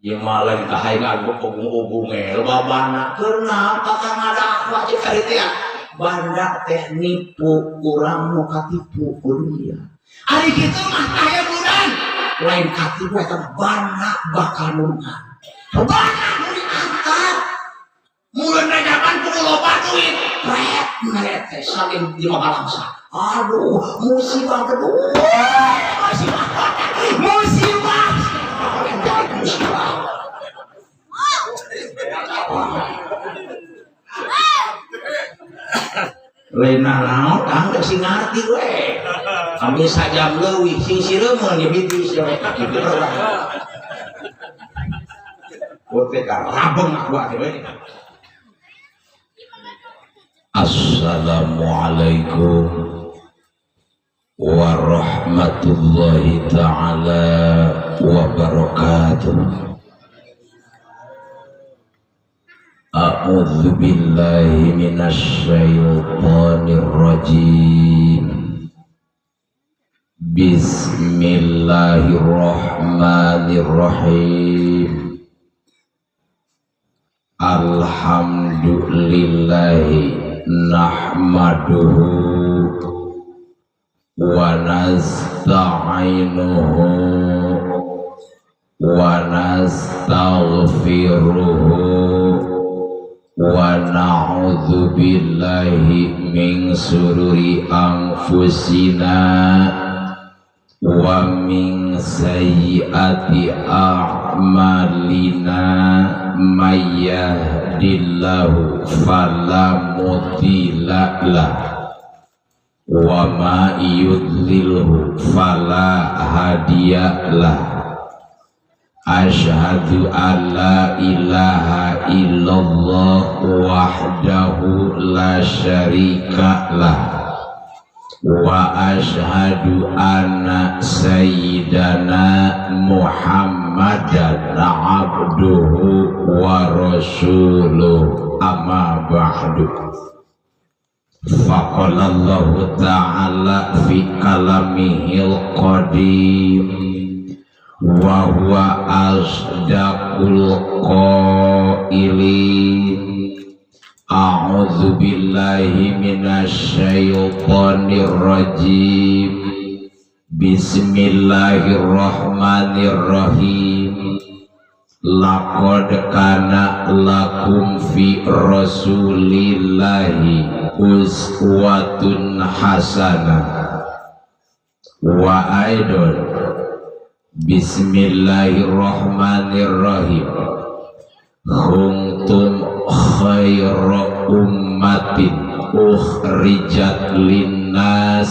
Ieu mah lain ka hayang agung-agung loba banda keur naon kakak ngadakwa cek tadi teh banda teh nipu urang nu katipu ku dunia. Ari kitu mah aya bulan lain katipu eta banda bakal nulungan. Banda nu diangkat. Mulai dagang kudu loba duit. Pret mere teh saling di balangsa. Aduh, musibah kedua. Musibah. Musibah. Musibah. Lain naon tang sing ngarti we. Ambil sajam leuwih sing sireumeun ge bitis we kitu urang. Ote ka rabeng aku atuh we. Assalamualaikum warahmatullahi taala wabarakatuh. A'udzu billahi minasyaitonir rajim. Bismillahirrahmanirrahim. Alhamdulillahi nahmaduhu wa nasta'inuhu wa nastaghfiruhu wa na'udzu billahi min syururi anfusina wa min sayyiati a'malina may yahdihillahu fala mudilla lahu wa ma yudlilhu fala hadiya lahu. Asyhadu an la ilaha illallah wahdahu la syarika lah wa asyhadu anna sayyidana Muhammadan abduhu wa rasuluh, amma ba'du. Faqala Allahu ta'ala fi kalamihil qadim wa huwa asdaqul qailin. A'udzu billahi minasyaitonir rajim. Bismillahirrahmanirrahim. Laqad kana lakum fi rasulillahi uswatun hasanah. Wa aidon bismillahirrahmanirrahim. Kuntum khaira ummatin ukhrijat linnas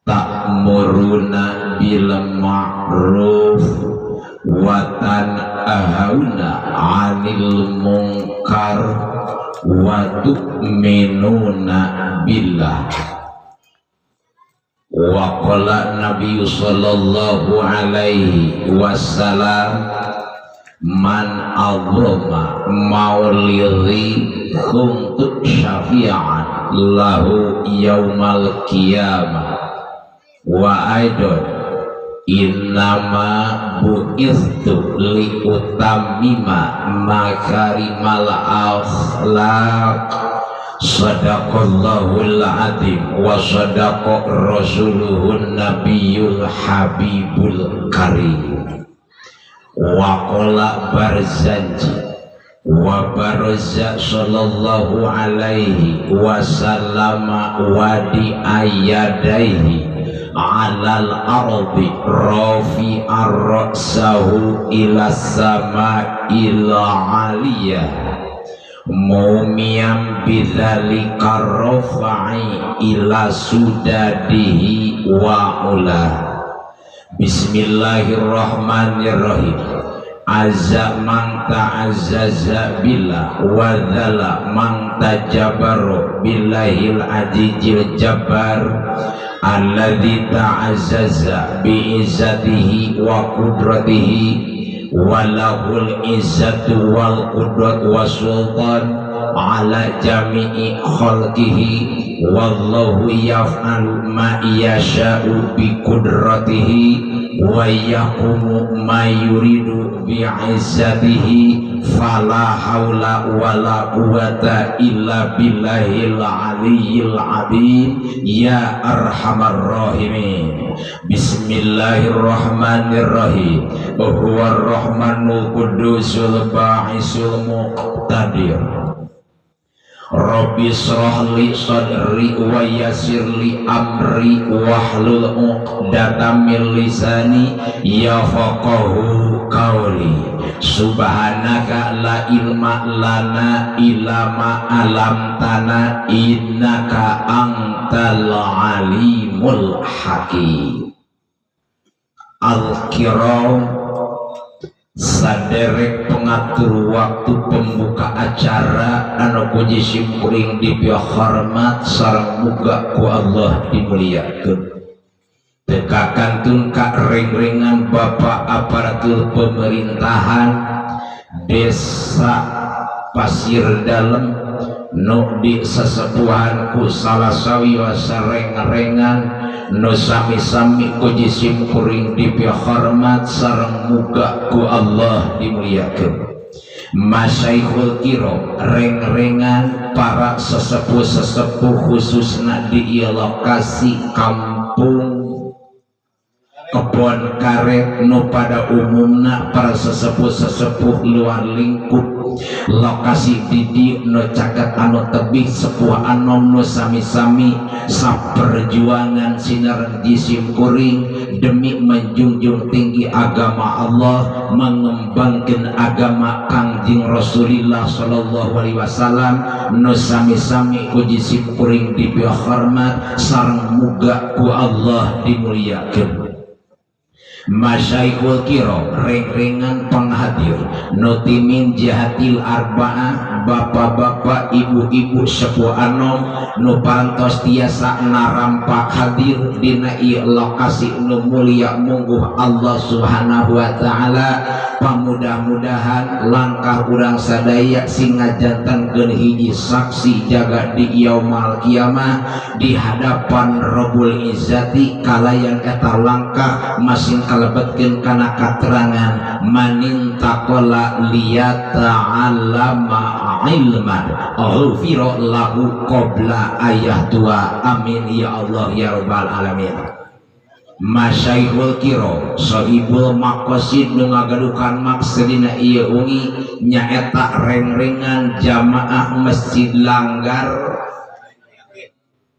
ta'muruna bil ma'ruf wa tanhauna 'anil munkar wa tu'minuna billah. Wa qala Nabi sallallahu alaihi wasallam man azama maulidhi kuntu syafi'an lahu yaumal qiyamah. Wa aidon innama bu'istu liutammima makarimal akhlaq. Sadaqallahul azim wa sadaqa rasuluhun nabiyul habibul karim. Wa qala barzanji wa barza sallallahu alaihi wasallama wadi ayadaihi alal ardi rafi'ar ra'sahu ila sama'il aliyah mumiyam bidzalika rafa'i ila sudadihi wa ula. Bismillahirrahmanirrahim. Azza man ta'azzaza billah wa dzala man tajabbaru billahil azizil jabbar alladzi ta'azzaza bi'izzatihi wa qudratihi wa lahul izzatu wal qudrat wa sultan ala jami'i khalqihi wallahu yaf'alu ma yasha'u bi qudratihi wa yahkumu ma yuridu bi 'izzatihi fala haula wala quwata illa billahil aliyyil azim ya arhamar rahimin. Bismillahirrahmanirrahim. Huwar rahmanul qudusul ba'isul muqtadir. Rabbi shrah li sadri wa yassir li amri wahlul 'uqdatam min lisani yafqahu qawli. Subhanaka la ilma lana illa ma 'allamtana innaka antal alimul hakim. Al-Kiram saderek pengatur waktu pembuka acara anu puji simkuring dipihormat sareng muga ku Allah dimuliakeun. Teu kakantun ka reng-rengan bapak aparatur pemerintahan desa Pasir Dalem nu di sesepuhan ku salah sawios reng-rengan nu sami-sami puji simkuring dipihormat sareng muga ku Allah dimuliakeun. Masyaikhul kiram reng-rengan para sesepuh-sesepuh khususna di ieu lokasi kampung Kebon Karet nu pada umumna para sesepuh-sesepuh luar lingkup lokasi di nu caket anu tebih sepuh anom nu sami-sami saperjuangan sinar jisim kuring demi menjunjung tinggi agama Allah, mengembangkan agama Kangjeng Rasulullah sallallahu alaihi wasallam nu sami-sami ku jisim kuring dipihormat sareng muga ku Allah dimuliakeun. Masyaikhul kiram reng-rengan penghadir notimin jahatil arba'ah bapak-bapak ibu-ibu sepuh anom nu parantos tiasa narampak hadir dina ieu lokasi nu mulia mungguh Allah Subhanahu wa taala. Pamudah-mudahan langkah urang sadaya sing ngajantankeun hiji saksi jaga di yaumal kiamah di hadapan Rabbul Izzati kalayan eta langkah masing kalebetkeun kana katerangan manin taqala liyata'allama ilman ghufira lahu qabla ayah tua. Amin ya Allah ya rabbal alamin. Masyaikhul kiram sahibul maqasid nu ngagaduhan maksudna ieu wengi nyaeta reng-rengan jamaah Masjid Langgar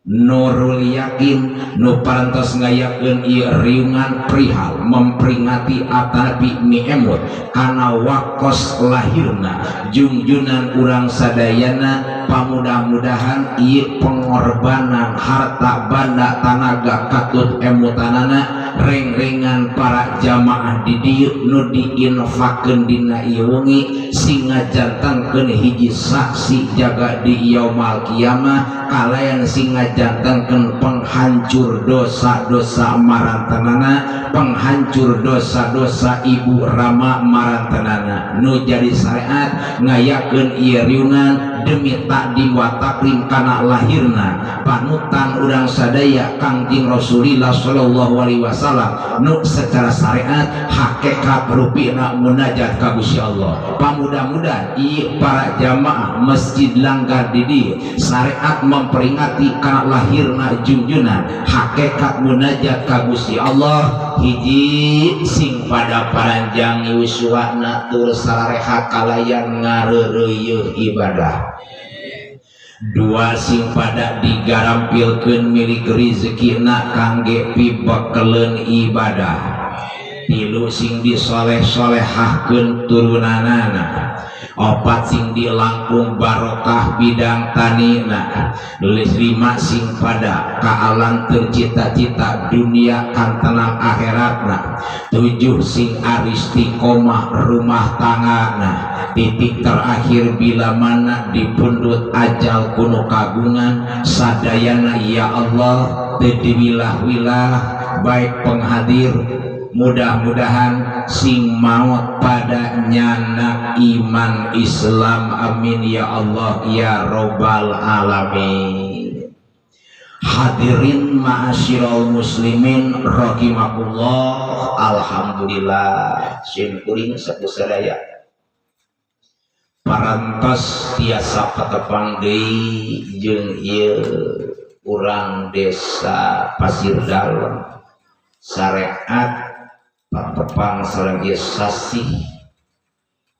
Nurul Yakin nu parantos ngayakeun ieu riungan perihal memperingati atanapi miemut kana wakos lahirna jungjunan urang sadayana. Pamudah-mudahan ieu pengorbanan harta banda tanaga katut emutanana reng-rengan para jamaah di dieu nu diinfakeun dina ieu wengi sing ngajantankeun hiji saksi jaga di yaumal kiamah kalayan sing ngajantankeun penghancur dosa-dosa marantanana, penghancur dosa-dosa ibu rama marantanana nu jadi syariat ngayakeun ieu riungan demi takdim wa takrim kana lahirna panutan urang sadaya Kangjeng Rasulillah sallallahu alaihi wasallam nu secara syariat hakikat rupina munajat ka Gusti Allah. Pamudah-mudahan ieu para jamaah Masjid Langgar di dieu syariat memperingati kana lahirna junjunan hakikat munajat ka Gusti Allah hiji sing pada paranjang yuswana tur sarareha kalayan ngareureuyeun ibadah. Dua sing pada digarampilkeun milik rezekina kangge pibekeleun ibadah. Tilu sing disoleh-solehahkeun turunanana. Opat sing dilangkung barokah bidang tanina. Lima sing pada kaalanteur cita-cita dunia kantenan akhiratna. Tujuh sing aristiqomah rumah tanggana. Titik terakhir bila mana dipundhut ajal kuno kagungan sadayana ya Allah teu diwilah-wilah baik penghadir mudah-mudahan sing maut pada nyanak iman Islam, amin ya Allah ya robbal alamin. Hadirin ma'asyiral muslimin rahimakumullah, alhamdulillah sim kuring sakusadaya parantos tiasa patepang deui jeung ieu urang desa Pasir Dalem syariat patepang sareng ieu sasih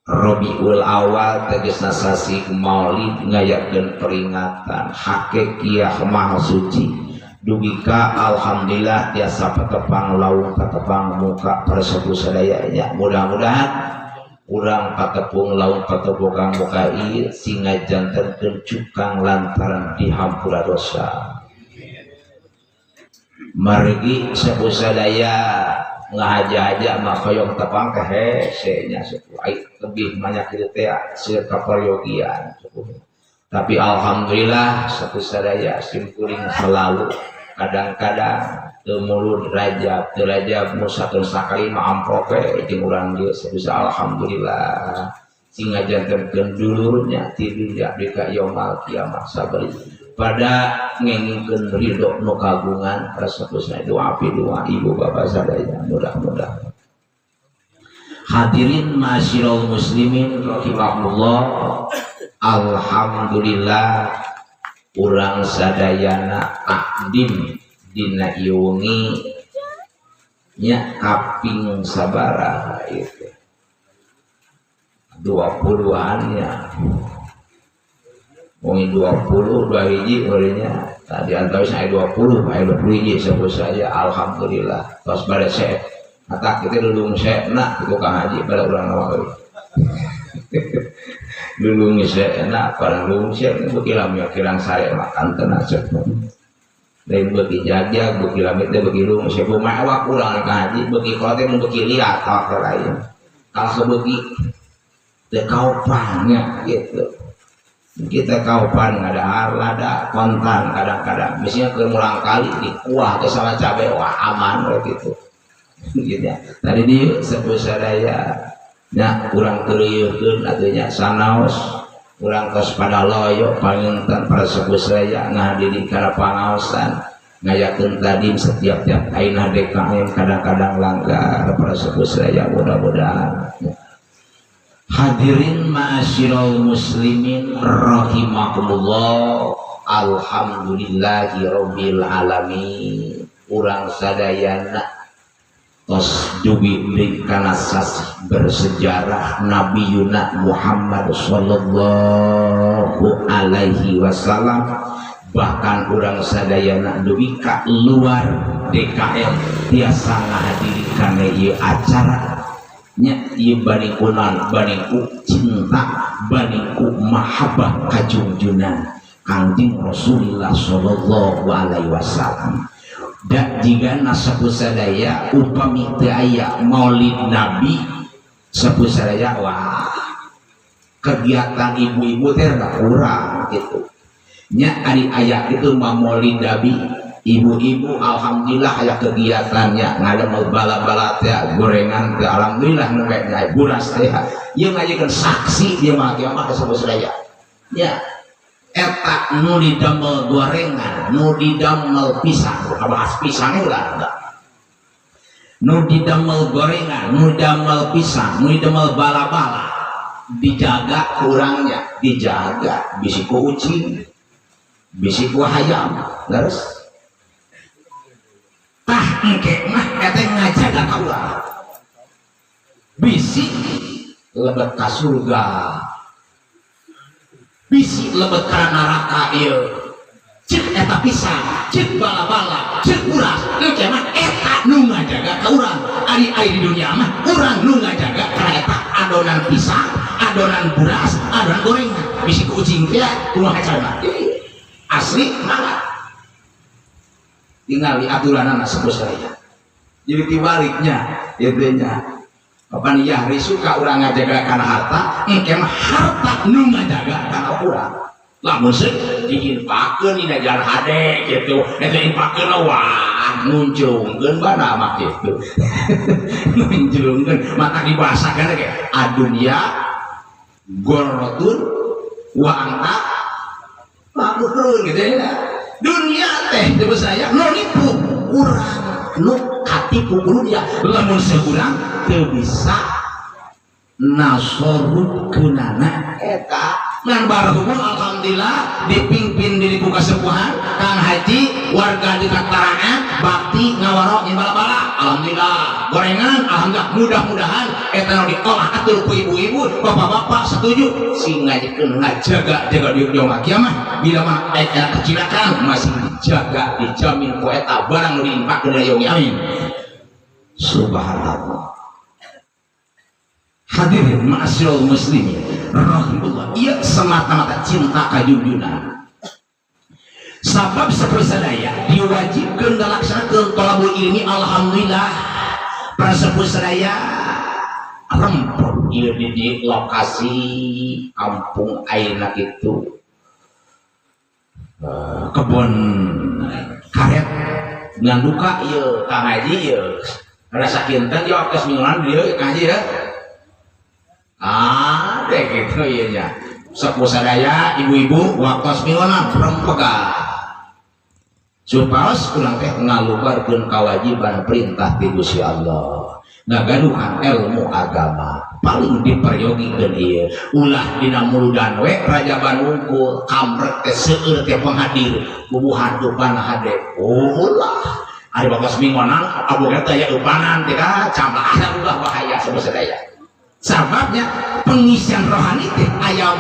Rabiul Awal tegasna sasih Maulid ngayakeun peringatan hakikiyah maha suci dugi ka alhamdulillah tiasa patepang laung patepang muka para sepuh sadaya nya. Mudah-mudahan urang patepung laung patepung muka ieu sing ngajantenkeun cukang lantaran dihampura dosa. Margi sepuh sadaya ngahaja-haja mah hoyong tepang teh hese nya sepuh lebih banyak kitu teh seueur kaparyogian sepuh. Tapi alhamdulillah sepuh sadaya sim kuring selalu kadang-kadang teu mulud rajab teu rajab musatun sakali mah amprok we jeung urang dieu sepuh. Alhamdulillah sing ngajantenkeun dulurnya ti dunya di ka yaumul kiamah sabari pada ngengingkeun ridho nu kagungan para sepuh doa doa ibu bapak sadaya mudah-mudahan. Hadirin ma'asyiral muslimin rahimakumullah, alhamdulillah urang sadayana takdim dina ieu wengi nya kaping sabaraha ieu teh 20-an nya. Wengi 20 dua hiji nya tadi antara saya 20 aya 20 hiji sepuh saya alhamdulillah tos bade seep mata kita lulung seepna kitu Kang Haji pada urang nawa lulung seepna pada lulung seep beuki lami kirang sare makan tenang seep lain beuki jagjag beuki lami teh beuki lulung seep mah awak urang Kang Haji beuki kolot teh mun beuki liat awak lain kalau beuki teh kaupannya gitu. Kita kaupan ada lada kontan kadang-kadang misalnya ke mulang kali di kuah ke sama cabai wah aman gitu gitu ya. Tadi di sepuh sadaya nya kurang keureukeun atuh nya sanaos urang tos pada loyo panginten para sepuh sadaya ngahadiri kana pangaosan ngayakeun tadi setiap-tiap ayeuna DKM kadang-kadang langgar para sepuh sadaya mudah-mudahan. Hadirin ma'asyiral muslimin rahimakumullah, alhamdulillahi rabbil alamin. Urang sadayana tos dugi deui kana sasih bersejarah Nabi Yuna Muhammad sallallahu alaihi wasallam. Bahkan urang sadayana dugi ka luar DKM tiasa ngahadiri kana ieu acara nya ieu baningkunan baningku cinta baningku mahabbah kajungjunan Kangjeng Rasulullah sallallahu alaihi wasallam. Dan jika sepuh sadaya upami teu aya Maulid Nabi sepuh sadaya wah kegiatan ibu-ibu teh rada kurang gitu nya. Ari aya itu mah Maulid Nabi ibu-ibu alhamdulillah aya kegiatannya ngadamel bala-bala teh gorengan teh alhamdulillah nu naik buras teh ieu ngajikeun saksi ieu mah kieu mah sepuh sadaya nya. Eta nu didamel gorengan nu didamel pisang bahas pisangnya ulah enggak nu didamel gorengan nu didamel pisang nu didamel bala-bala dijaga kurangnya dijaga bisi ku ucing bisi ku hayam terus tah engke mah eta ngajaga ka urang bisi lebet ka surga bisi lebet ka neraka ieu ceuk eta pisang ceuk bala-bala ceuk uras engke mah eta nu ngajaga ka urang. Ari ari di dunia mah urang nu ngajaga ka eta adonan pisang adonan beras adonan gorengan bisi ku ucing teh kumaha cara asli mangga tinggal di aturanana sepuh saya. Jadi tibaliknya ieu nya kapan ya suka urang ngajaga kana harta engke mah harta nu ngajaga kana urang. Lamun seuk diinfakeun dina jalan hade gitu, eta infakeun wah ngunclungkeun bana mah kitu. Ngunclungkeun mata dibahasakeun ge adunya gorotun wa anta makhluk gitu ya. Dunia teh teu saya nu nipu urang nu katipu dunia, lamun seurang teu bisa nasorupkeunana eta. Ngan barhumul alhamdulillah dipimpin diri ku kasepuhan Kang Haji, warga di Katarangan bakti ngawaro nyin bala-bala, alhamdulillah gorengan, alhamdulillah. Mudah-mudahan eta nu diolah atur ku ibu-ibu bapak-bapak setuju sing ngajekeun ngajaga jaga di yaumul kiamah, bila mana eta kecilakaan masih dijaga dijamin ku eta barang nu diinfakkeun yaumil. Amin, subhanallah. Hadirin ma'asyiral muslimin rahimullah, ieu semata-mata cinta ka junjungan. Sabab seperti sadaya diwajibkeun ngalaksanakeun thalabul ilmi. Alhamdulillah para sepuh sadaya rempong ieu di lokasi kampung ayeuna kitu, kebun karet ngan duka ieu Kang Haji, ieu rasa kinten ieu waktu mingguan dieu Kang Haji ya. Ah, deh gitu iya nya. Sepuh sadaya ibu-ibu waktu mingguan rempega. Supados urang teh ngalubarkeun kewajiban perintah ti Gusti Allah. Ngagaduhan ilmu agama paling diperyogikeun ieu. Ulah dina muludan we rajaban wungkul, kamrek teh seueur teh penghadir, bubuhan eupan hade. Oh, ulah. Ari bapak minggonan aboge teh aya eupanan teh ka camlah ulah, bahaya sepuh sadaya. Sababnya pengisian rohani teh aya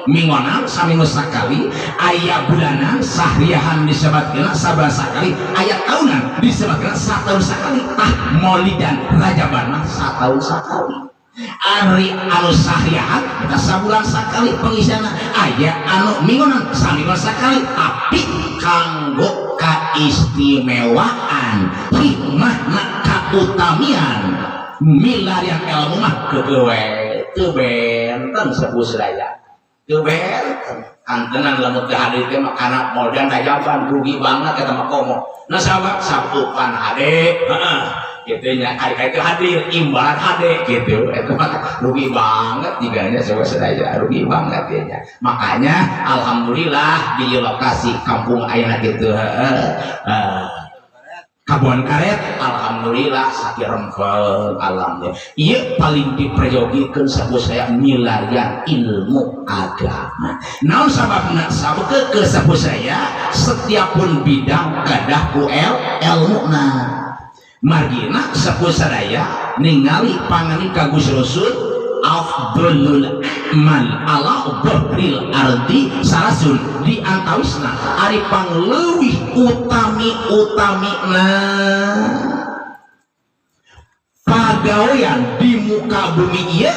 minggonan saminggu sakali, aya bulanan sahriahan disebatkeun sabulan sakali, aya tahunan disebatkeun satahun sakali. Tah, maulidan rajaban mah satahun sakali. Ari anu sahriahan eta sabulan sakali pengisianna, aya anu minggonan saminggu sakali, tapi kanggo kaistimewaan hikmahna kautamian milarian ilmu mah keukeuh we teu benten sepuh sadaya, teu benten antenan. Lamun teu hadir teh mah kana maulidan rajaban rugi banget eta mah komo. Nah, sabab sabtupan hade heeh gitu nya, ari itu hadir imbalan hade gitu, eta mah rugi banget jigana sepuh sadaya, rugi banget ya nya. Makanya alhamdulillah di lokasi kampung ayeuna gitu heeh, Kabon Karet, alhamdulillah sakit rempel, alhamdulillah ieu paling diperjogikeun sabu saya milarian ilmu agama. Naon sababna? Sabab ke sabu saya setiap pun bidang gadah ku ilmuna. Margina sabu sadaya ningali pangani ka Gusti Rasul, afdhalul a'mal ala dhahril ardi sarasun, di antawisna ari pangleuwih utami-utamina pagawean di muka bumi ieu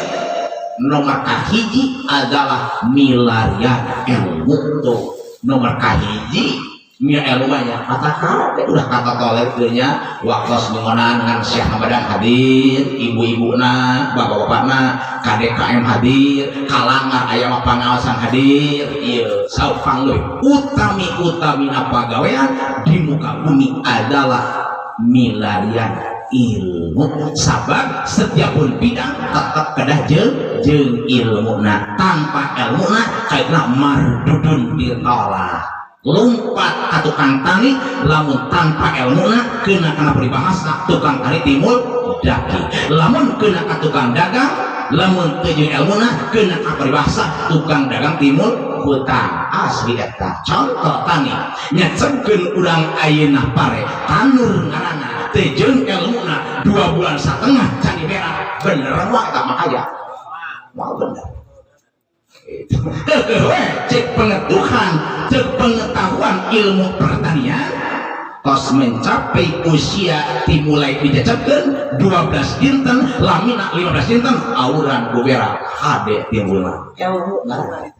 nomor kahiji adalah milarian ilmu. Tuh nomor kahiji mia ilmu banyak kata kape udah kata tolet nya waktu minggonan ngan Syekh Hamadan hadir, ibu-ibu na bapak-bapak na KDKM hadir, kalangar aya mah pangaosan hadir. Ieu saur pangleuwih utami utamina pagawean di muka bumi adalah milarian ilmu. Sabab setiap pun bidang tetap kedah jeung jeung ilmuna. Tanpa ilmuna kaitna mardudun, ditolak. Lompat ka tukang tani, lamun tanpa ilmuna kena kana peribahasa tukang tani timbul daki. Lamun kena ka tukang dagang, lamun teu jeung ilmuna kena ka peribahasa tukang dagang timbul hutang. Asli eta. Contoh tani nyecebkeun urang ayeuna pare tanur ngaranna teu jeung ilmuna 2,5 bulan can berak, bener mah eta mah aya moal bener. Cek pengetahuan, cek pengetahuan ilmu pertanian tos mencapai usia dimulai dijajabkeun 12 dinten, lamina 15 dinten auran gubera hade timbulna ilmu ngaranna.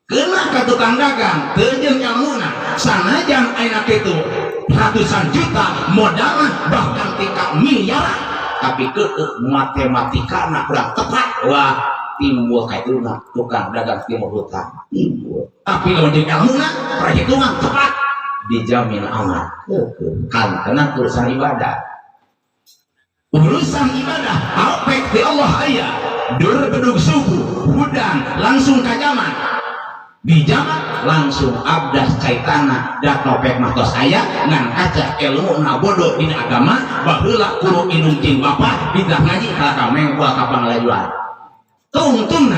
Kena ka tukang dagang teu jeung ilmuna, sanajan ayeuna kitu ratusan juta modalna bahkan tingkat miliaran, tapi keukeuh matematikana kurang tepat, wah. timbul kaituna tukang dagang timbul hutang timbul. Tapi lamun jeung ilmuna perhitungan tepat dijamin aman. Kan karena urusan ibadah. Urusan ibadah taufik di Allah aya. Dur bedug subuh hudang langsung ka zaman. Di zaman langsung abdas caitana da topek mah tos aya ngan kaca ilmu na bodoh dina agama baheula kudu indung jeung bapa didah ngaji ka mengkol ka panglajuan. Tungtungna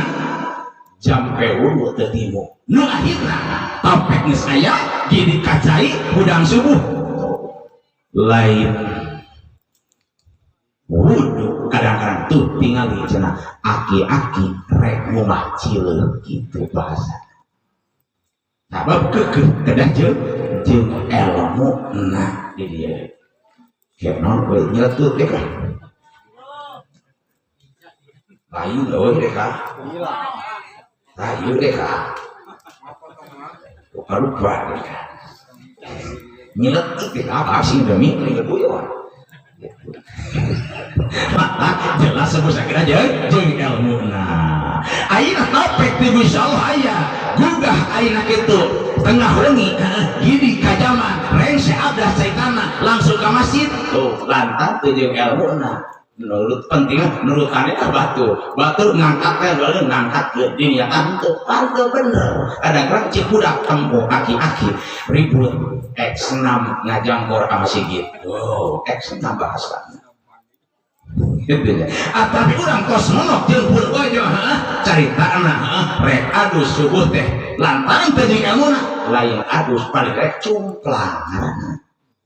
jampe wudu teu timu. Nu akhirna topek geus aya gini kacai hudang subuh lain wudu kadang-kadang tuh tingali cenah aki-aki rek mumah cileung kitu bahasa. Sabab keukeuh kedah jeung ilmu na di dieu. Kieu naon we nyeletuk deh kah? Layu euy deh kah? Layu deh kah? Lupa deh kah? Nyeletuk deh kah? Asing demi nyeletuk. Jelas sebut sakit aja jeung ilmu na. Ayeuna topik ti insyaallah aya gugah ayeuna kitu tengah wengi gini ka zaman rengse abdah caitana langsung ka masjid tuh lantar teu jeung ilmu na. Nurut penting nurutane ka batur. Batur ngangkat teh bae ngangkat diniatan teu pantes bener. Kadang-kadang cik budak tempo aki-aki ribut X6 ngajangkor ka masjid. Oh, X6 bahasana. Gitu ya. Ah, tapi urang tos monok jeung pun ojo heeh caritana heeh rek adus subuh teh lantaran teu jeung ilmuna lain adus paling rek cumplang ngaranna.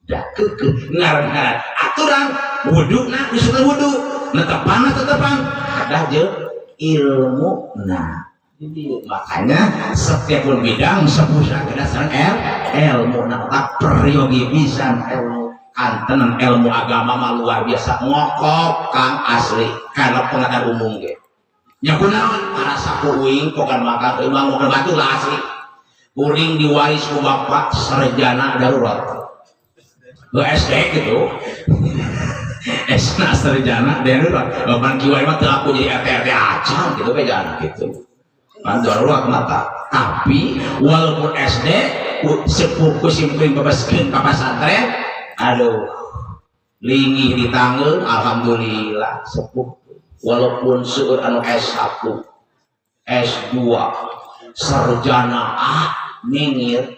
Da keukeuh ngaran-ngaran aturan wuduna disebut wudu netepanna tetepan kedah jeung ilmuna. Jadi makanya setiap pun bidang sepusa kedah sareng ilmu na tak peryogi pisan ilmu kantenan ilmu agama mah luar biasa ngokop kang asli karena pengetahuan umum ge. Nya kunaon para sapu uing pokan maka imang ngokan batu lah asli. Kuring diwaris ku bapak sarjana darurat. Ke SD gitu. Esna sarjana darurat. Pan kiwari mah teu aku jadi RT RT acan gitu we jangan gitu. Pan darurat mata. Tapi walaupun SD sepuh ku simkuring babaskeun ka pasantren aduh lingih ditanggeun alhamdulillah sepuh walaupun seueur anu S1 S2 sarjana ah minggir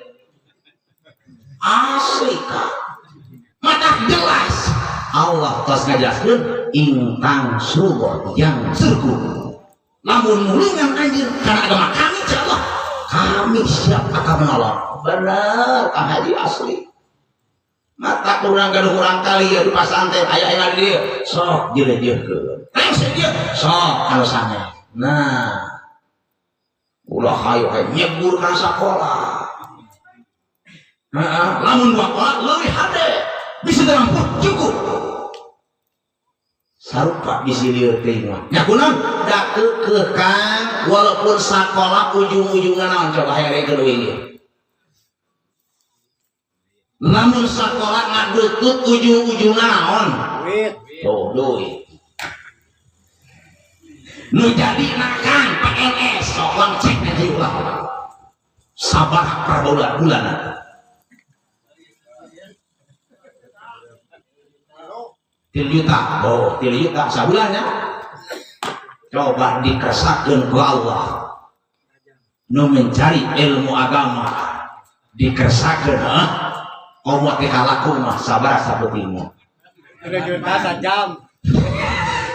asli ka mata jelas Allah tos ngajelaskeun ingkang surga yang surga lamun mulungan anjeun kana agama kami insyaallah kami siap akan menolong bener Kang Haji asli mata kurang gaduh kurang kali ya di pasantren aya aya di dieu sok jelejeuhkeun rengse dieu sok kalau sange nah ulah hayo hayo nyebur kana sakola heeh lamun dua kola leuwih hade bisa teu mampu cukup sarupa bisi lieur teuing mah nya kunaon da keukeuh Kang walaupun sakola ujung-ujungna naon coba herekeun euy ieu. Lamun sakola ngadutut ujung-ujungna naon? Duit. Tuh, duit. Nu jadi nakang PNS sok lang cek nanti ulah. Sabar per bulan-bulanan. 3 juta. Oh, 3 juta sabulannya. Coba dikersakkeun ku Allah. Nu mencari ilmu agama dikersakkeun heuh. Komo teh kalaku mah sabar sapeutimu. 3 juta sajam.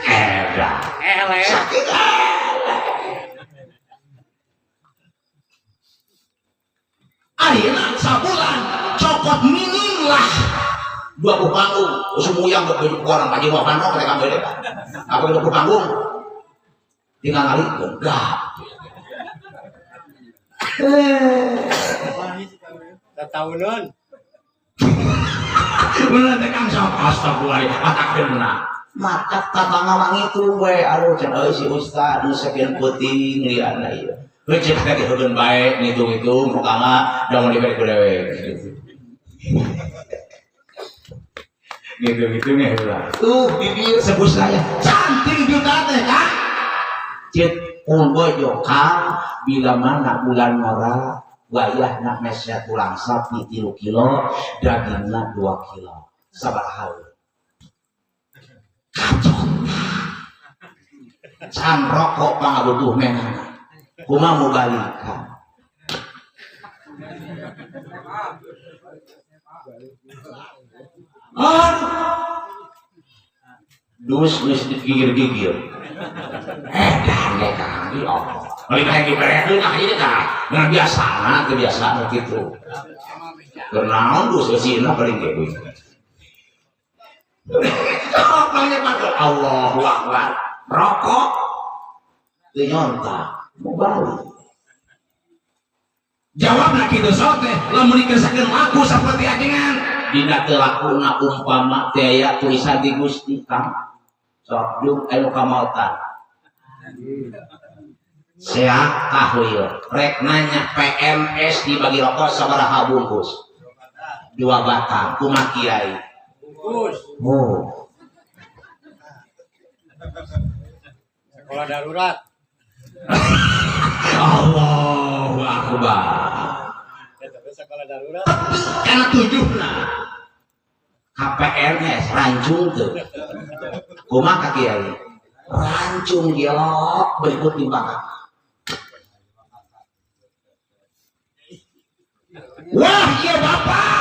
Edah. Eleh. Sakit. Ayeuna sabulan cokot minim lah 20 panggung, usum uyang baju orang pagi mau panok mereka beda. Apa 20 panggung? Tinggal ngali enggak. Tahunan. Bener teh Kang sok astagfirullah atak kena. Mata tatangga mangitu we aduh cenah euy si ustad nu sekian peuting liana ieu. Heuh cek teh heugeun bae ngitung-ngitung pertama da mun dibere ku dewek gitu. Gitu-gitu nya heula. Tuh bibir sebut saya cantik juta teh Kang. Ceuk Pun bojo kang bila mana bulan ngora wayahna meser tulang sapi 3 kilo dagingna 2 kilo sabaraha kacau can rokok pangabutuh menana kumaha mau balikan. Dus geus digigir-gigir. Dan ge Kang di Allah. Lain hayang diberekeun ah ieu tah. Nah biasana teu biasa nu kitu. Keur naon dus eusina paling ge euy. Allahu Akbar. Rokok teu nyontak, mau balik. Jawabna kitu sok teh lamun dikesakeun laku saperti ajengan. Dina teu lakuna umpama teh aya tulisan di Gusti Kang. Sok dung anu kamaotan. Seak tahu ieu. Rek nanya PMS dibagi rokok sabaraha bungkus? 2 batang kumaha kiai? Bungkus. Oh. Sekolah darurat. Allahu Akbar. Sekolah darurat. Karena tujuhna KPRS rancung tuh. Kumaha ka kiai? Rancung dialog berikut timbangan. Wah, iya bapak.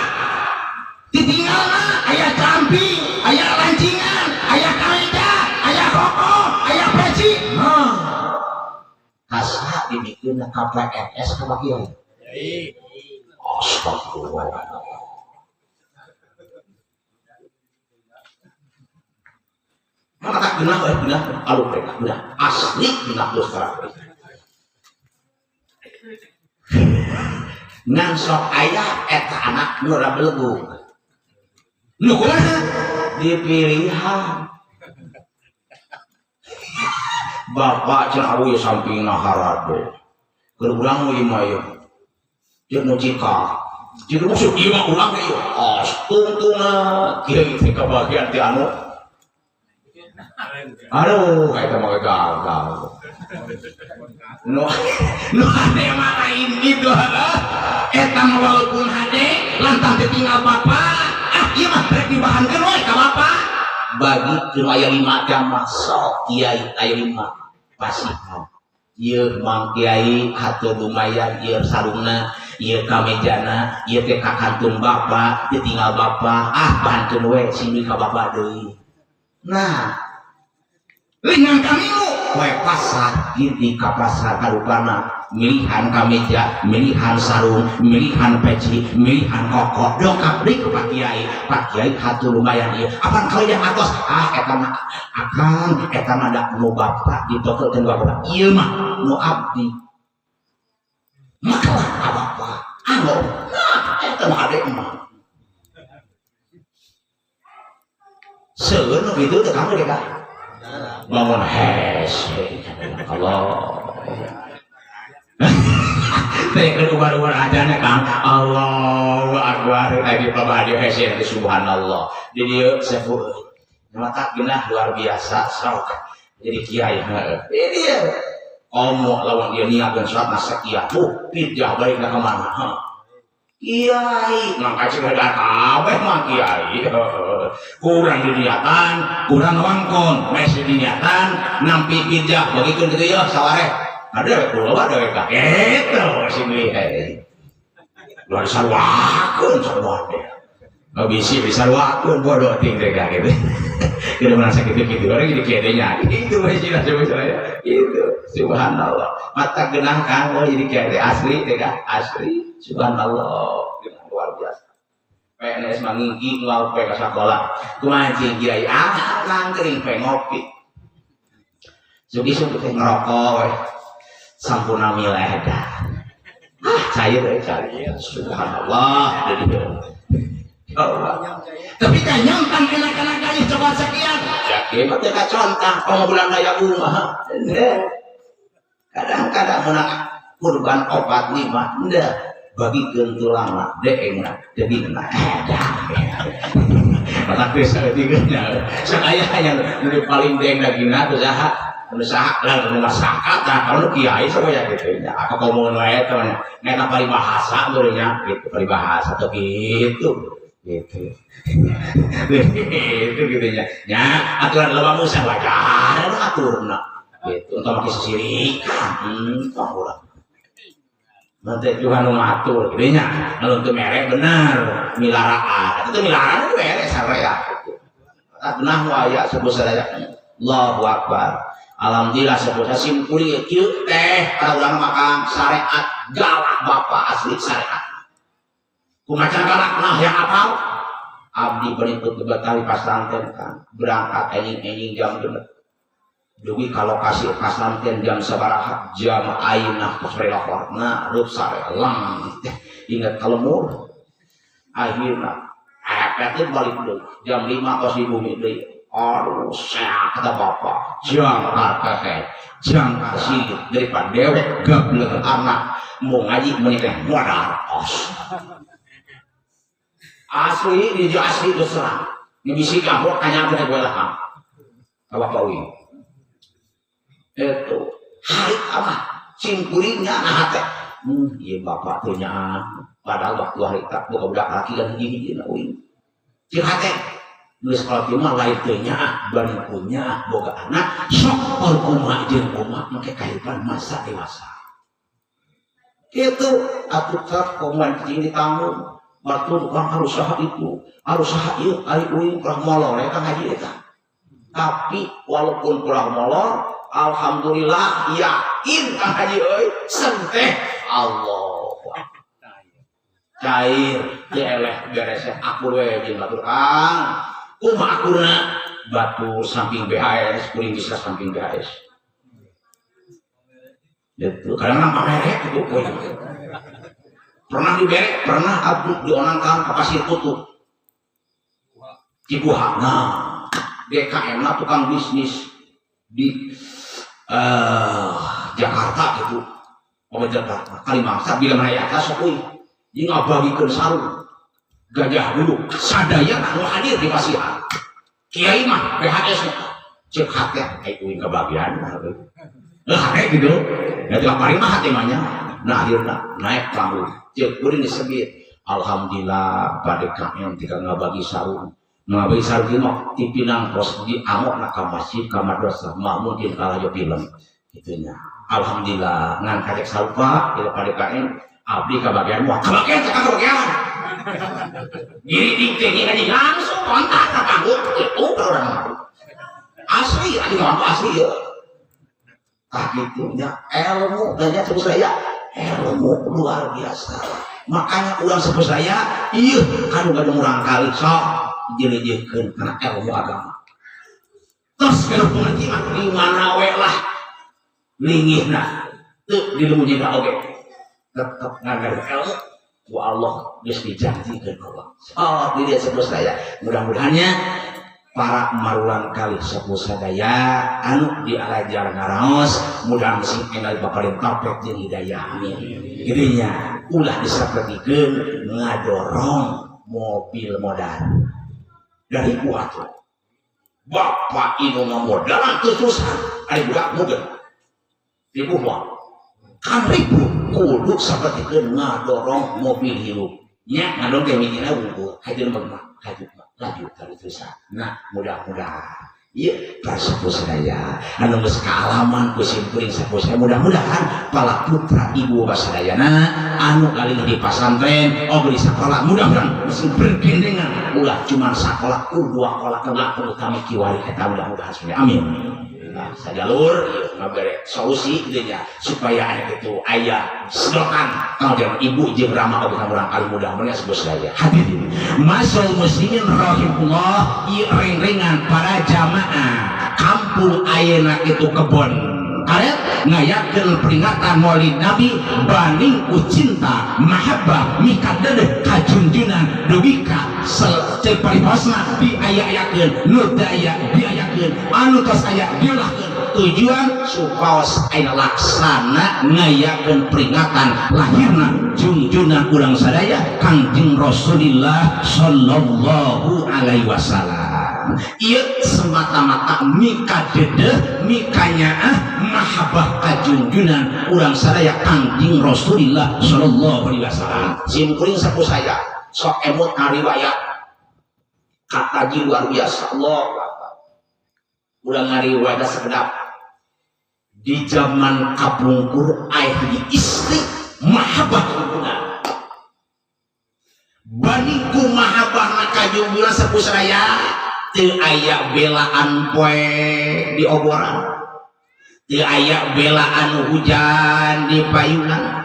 Ditinggalna aya camping, aya lancingan, aya kameja, aya rokok, aya peci. Nah. Kasa dimikeunna KPRS ka Pak Kiai. Astagfirullah. Maka genah genah aluk teh genah asli genah terus terang. Ngan sok aya eta anak nu rabelegu. Nu kumaha? Dipilihan. Bapak cenah awi sampingna harade. Keur urang ieu mah ieu. Jeung nu cikal. Jeung musuh ieu mah urang ge ieu. Astungtungna kieu teh kabagian ti anu. Aduh, eta mah gagal. Nu hade mah lain kitu heuh. Eta mah walaupun hade lantang ditinggal bapak, ah ieu mah rek dibahankeun we ka bapak. Bagi nu aya 5 teh mah sok kiai aya 5 pasihan. Ieu mang kiai hatur lumayan ieu sarungna, ieu kamejana, ieu teh ka kantun bapak, ditinggal bapak, ah bantuan we sing ka bapak deui. Nah, lingan kamilu we pasar gini ka pasar karupana milihan kameja, milihan sarung, milihan peci, milihan kokok dongkap deui ka Pak Kiai. Pak Kiai hatur lumayan ieu. Apan kalian atos ah eta mah akang eta mah da nu bapak ditokelkeun bapak. Ieu mah nu abdi. Makalah ka bapak. Anu nah eta mah adek mah. Seueur nu kitu teh kamu deh kah? Bangun hese Allah. Teh keur ubar-ubar ajana Kang. Allahu Akbar lagi babadi hese subhanallah. Di dieu sepuh. Mata genah luar biasa sok. Jadi kiai heeh. Ini dia. Omo lawan dia niatkeun salat sakieu. Pindah balik ka mana? Heuh. Kiai mangka cek kabeh mah kiai. Kurang diniatan, kurang wangkon, mes diniatan, nampi pinjah bagikeun kitu ya sawareh. Ada we kula ada we ka. Kitu sing lihe. Luar sarwakeun sawareh. Bisi disarwakeun bodoh ting teh ka kitu. Kudu merasa kitu-kitu orang jadi kiai nya. Itu we sih saya. Itu subhanallah. Mata genah kang oh jadi kiai asli teh ka asli. Subhanallah, luar biasa. PNS manginggi nglauk pe ka sakola. Kumaha cing kiai ah nangkring pe ngopi. Sugi-sugi teh ngerokok we. Sampurna mileh dah. Ah cair we cair. Subhanallah jadi Allah. Tapi kan nyontang enak-enak aja coba sekian. Yakin mah teh kacontang komo bulan raya kumaha. Kadang-kadang menang kurban 4 5 henteu. Bagikeun tulang deengna dagingna edan. Mata teh saeutiknya. Sakaya nya nu paling deeng dagingna teh saha? Nu saha lah nu masyarakat nah kalau kiai samaya kitu nya. Apa komo wae teh nya. Eta paribahasa meureun nya gitu, paribahasa teh gitu. Gitu. Gitu gitu nya. Nya aturan loba musah wajar aturna. Gitu, entah make sisirikan, tong urang. Nanti juga nu ngatur gitu nya. Anu teu mere bener milaraan. Itu milaraan mere saraya gitu. Nah aya sebut sadaya. Allahu Akbar. Alhamdulillah sebut simpuri kieu teh kada urang makan syariat galak bapak asli syariat. Kumaha galak nah yang apal? Abdi berikut Betawi pasantren kan berangkat enjing-enjing jam 6. Dugi ka lokasi pasantren jam sabaraha jam ayeuna tos relahorna reup sare lang teh ingat ka lemur. Akhirna epet balik deui jam 5 tos di bumi deui. Aduh, sehat kata bapak, jangkar kakek, jangkar sigit daripada dewek gablek anak mau ngaji menikah modal kos. Asli, di asli itu serang. Ini bisi kamu kanya kena gue lah. Bapak uing. Itu hari apa? Simpuringnya nah teh. Iya bapak tuh nya. Padahal waktu hari tak buka budak laki kan gini gini uing. Cik hate. Nulis sekolah kieu mah lain teh nya, bari punya boga anak, sok or kumaha jeung kumaha make kahirupan masa dewasa. Kitu atuh teh kumaha cicing ditanggung. Batur tukang harus saha itu, harus saha ieu ari uing kurang molor ya Kang Haji eta. Tapi walaupun kurang molor, alhamdulillah yakin Kang Haji euy, senteh Allah. Cair teu eleh beres akur we jeung batur Kang. Kumaha akurna? Batur samping BHS, kuring bisa samping BHS. Gitu. Kadang-kadang pamerek gitu kuring. Pernah diberek, pernah abdi dionangkan ke Pasir Kutub. Ciguha. Nah, DKM lah tukang bisnis di Jakarta gitu. Oh Jakarta, Kalimantan bila mereka sok euy. Ieu ngabagikeun sarung. Gajah dulu sadaya anu hadir di pasihan. Kiai mah BHS mah cek hate ai uing kebagian mah euy. Hate gitu. Da teu paling mah hate mah nya. Nah akhirna naik panggung. Cek kuring disebut alhamdulillah pada KM tika ngabagi sarung. Ngabagi sarung ieu mah tipinang pos di amok na ka masjid ka madrasah mah mungkin kalah jo film kitu nya. Alhamdulillah ngan kacek sarung Pak ieu pada KM abdi kabagian wah kabagian cek kabagian. Gini tinggi ngaji langsung kontak ka panggung itu orang. Asli adi mah asli ya. Tah kitu nya ilmu nya sebut saya ilmu luar biasa. Makanya urang sebut saya ieu kanu gaduh urang kali sok dijeuleujeunkeun kana ilmu agama. Terus gaduh pengertian di mana we lah lingihna teu dilembutna oge. Tetep ngagaduh ilmu ku Allah geus dijanjikeun Allah. Oh, di dia sebut saya. Mudah-mudahannya para marulan kali sepuh sadaya anu dialajar ngaraos mudah sing enggal baparin taufik jeung hidayah amin. Geunya ulah disapertikeun ngadorong mobil modal dari kuat bapak ibu ngamodalan terus-terusan ari budak mobil ribu mah kan ribu kudu sapertikeun ngadorong mobil hirup nya ngadorong teh mimina wungkul hatur mah hatur mah lanjut terus-terusan. Nah mudah-mudahan ieu para sepuh sadaya anu geus kaalaman ku simkuring sepuh sadaya mudah-mudahan para putra ibu bapak sadayana anu kalih di pasantren oge di sakola mudah-mudahan geus bergendengan ulah cuman sakola ku dua kola ulah utama kiwari eta mudah-mudahan semuanya amin. Nah, sajalur ieu ngabere solusi gitu nya supaya aya kitu aya sedotan kalau ibu jeung rama oge urang kali mudah-mudahan sepuh sadaya. Hadirin masal muslimin rahimahullah ieu reng-rengan para jamaah kampung ayeuna kitu kebon karet ngayakeun peringatan Maulid Nabi baning ku cinta mahabbah mikadedeh kajunjunan dugi ka ceuk paribasna diaya-ayakeun nu teu aya diayakeun anu tos aya diulahkeun tujuan supaos aya laksana ngayakeun peringatan lahirna junjunan urang sadaya Kangjeng Rasulillah sallallahu alaihi wasallam. Wasallam. Ieu semata-mata mika dedeh mika nyaah mahabbah kajunjunan urang sadaya Kangjeng Rasulullah sallallahu alaihi wasallam. Sim kuring sapu saya sok emut ngariwayat kataji luar biasa. Allah urang ngariwayat sekedap di zaman kapungkur aya di istri mahabbah kajunjunan. Baniku mahabbah kajunjunan sapu saya teu aya belaan poe di oboran, teu aya belaan hujan di payungan,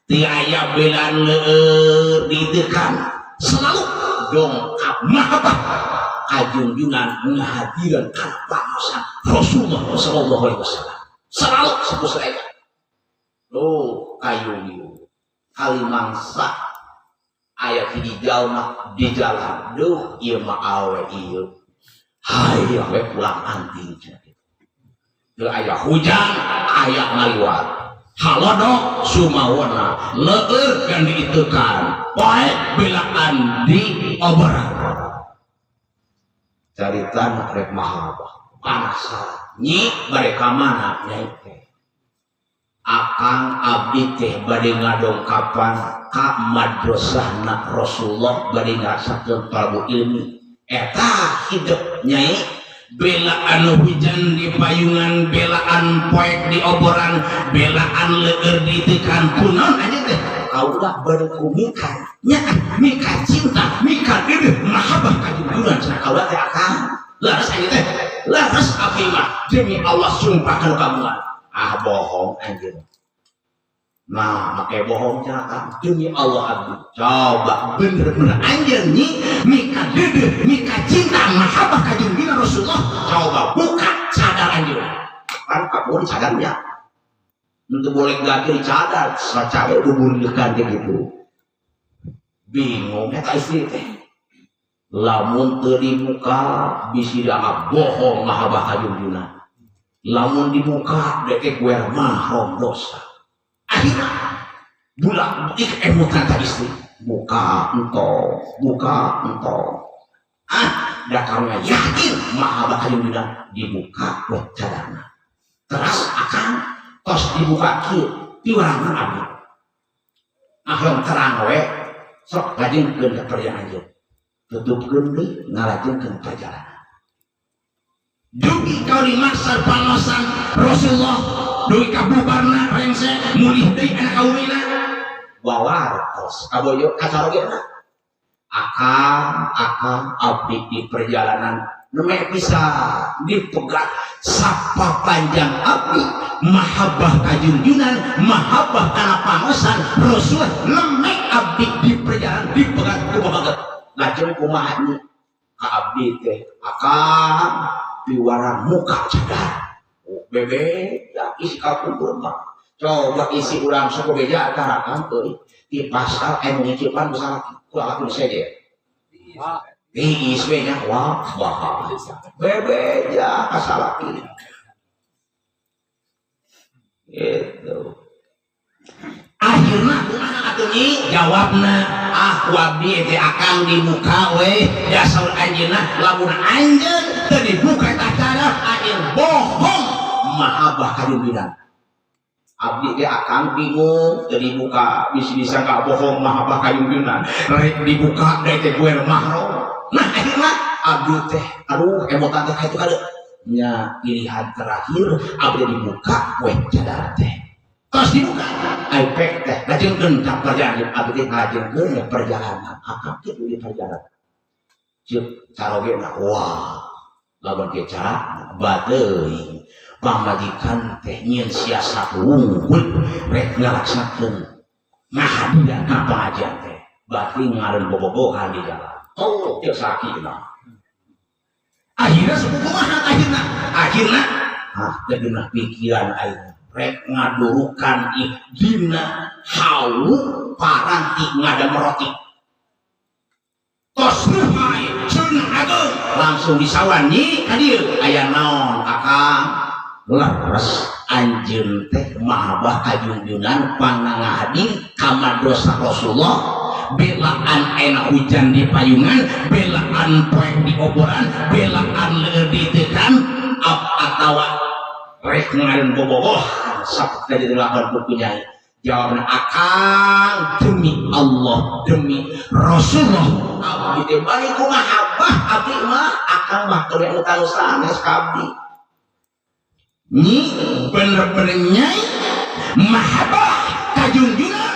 teu aya belaan leueur ditekan, selalu dongkap mahabbah kajunjunan ngahadiran kana pangaosan Rasulullah sallallahu alaihi wasallam. Selalu sapu saya oh kayu kali mangsa aya di jalma di jalan duh ieu mah awe ieu hayang we pulang anting cenah kitu. Teu aya hujan aya ngaliwat halodo sumawona leueur kan diitekan poe belaan di oboran. Carita rek mahabbah penasaran nyi bade ka mana nyai teh akang abdi teh bade ngadongkapan ka madrasahna Rasulullah bade ngarasakeun talabul ilmi eta hidup nyai belaan hujan di payungan belaan poek di oboran belaan leueur ditekan kunaon anjeun teh kaulah bade kumika nya mika cinta mika deudeuh mahabbah kajunjunan cenah kaulah teh akang leres anjeun teh leres abdi mah demi Allah sumpah kana kagungan ah bohong anjeun. Nah, make bohong cenah demi Allah abdi. Coba bener-bener anjeun nyi mika deudeuh mika cinta mahabbah kajunjunan Rasulullah. Coba buka cadar anjeun. Kan kabur cadarnya. Untuk boleh ganti cadar, sacawe bubur dekan gitu. Bingung eta istri teh. Lamun teu dibuka bisi dianggap bohong mahabbah kajunjunan. Lamun dibuka deke gue mahram dosa. Akhirnya bulak ik emutan ka istri buka entong buka entong ah da karunya yakin mahabbah kajunjunan dibuka weh cadarna teras akang tos dibuka kieu piwarangan abdi ah yang terang we sok lajengkeun ka perjalanan anjeun tutupkeun deui ngalajengkeun perjalanan dugi kau di masar pangosan Rasulullah dugi ka bubarna rengse mulih deui anak kaumina bawartos kaboyo kacarogena akang akang abdi di perjalanan nemek bisa dipegat sapa panjang abdi mahabbah kajunjunan mahabbah kana pangosan Rasul nemek abdi di perjalanan dipegat ku babaget lajeng kumaha nyi ka abdi teh akang piwarang muka cadar bebe ya isi kapungkur mah coba isi urang sok beja tarakan euy di pasar anu ngicipan misalnya ku aku saja tiis we nya wah bahaya bebe ya kasalaki gitu. Akhirna kumaha atuh nyi jawabna ah ku abdi teh akang dibuka we dasar anjeunna lamun anjeun teu dibuka eta cadar anjeun bohong mahabbah kajunjunan. Abdi teh akang bingung teu dibuka bisi disangka bohong mahabbah kajunjunan rek dibuka deui teh gue mahram. Nah akhirna abdi teh aduh emotan teh ka itu nya pilihan terakhir abdi dibuka we cadar teh tos dibuka ipek teh lajengkeun ka perjalanan abdi teh ngalajengkeun ya perjalanan akang kitu di perjalanan ceuk carogena wah lamun kieu cara bateuing pamajikan teh nyieun siasat wungkul rek ngalaksakeun ngahadiran ka pangajian teh berarti ngaren bobogohan di jalan oh teu sakina akhirna sakumaha akhirna akhirna ah teu geunah pikiran aing rek ngadurukan dina hawu paranti ngadam roti tos ruhai sun ageung langsung disawan nyi ka dieu aya naon akang leres anjeun teh mahabbah kajunjunan panangahadin ka madrasah Rasulullah Belaan enak hujan di payungan, belaan poek di oboran, belaan leueur ditekan atawa rek ngadon bobogohan saperti dilakukan ku Nyai. Jawabna akang demi Allah demi Rasulullah abdi teh bari kumahabah abdi mah akang mah keur anu tanu sanes ka abdi. Nyi bener-bener nyai mahabbah kajungjuna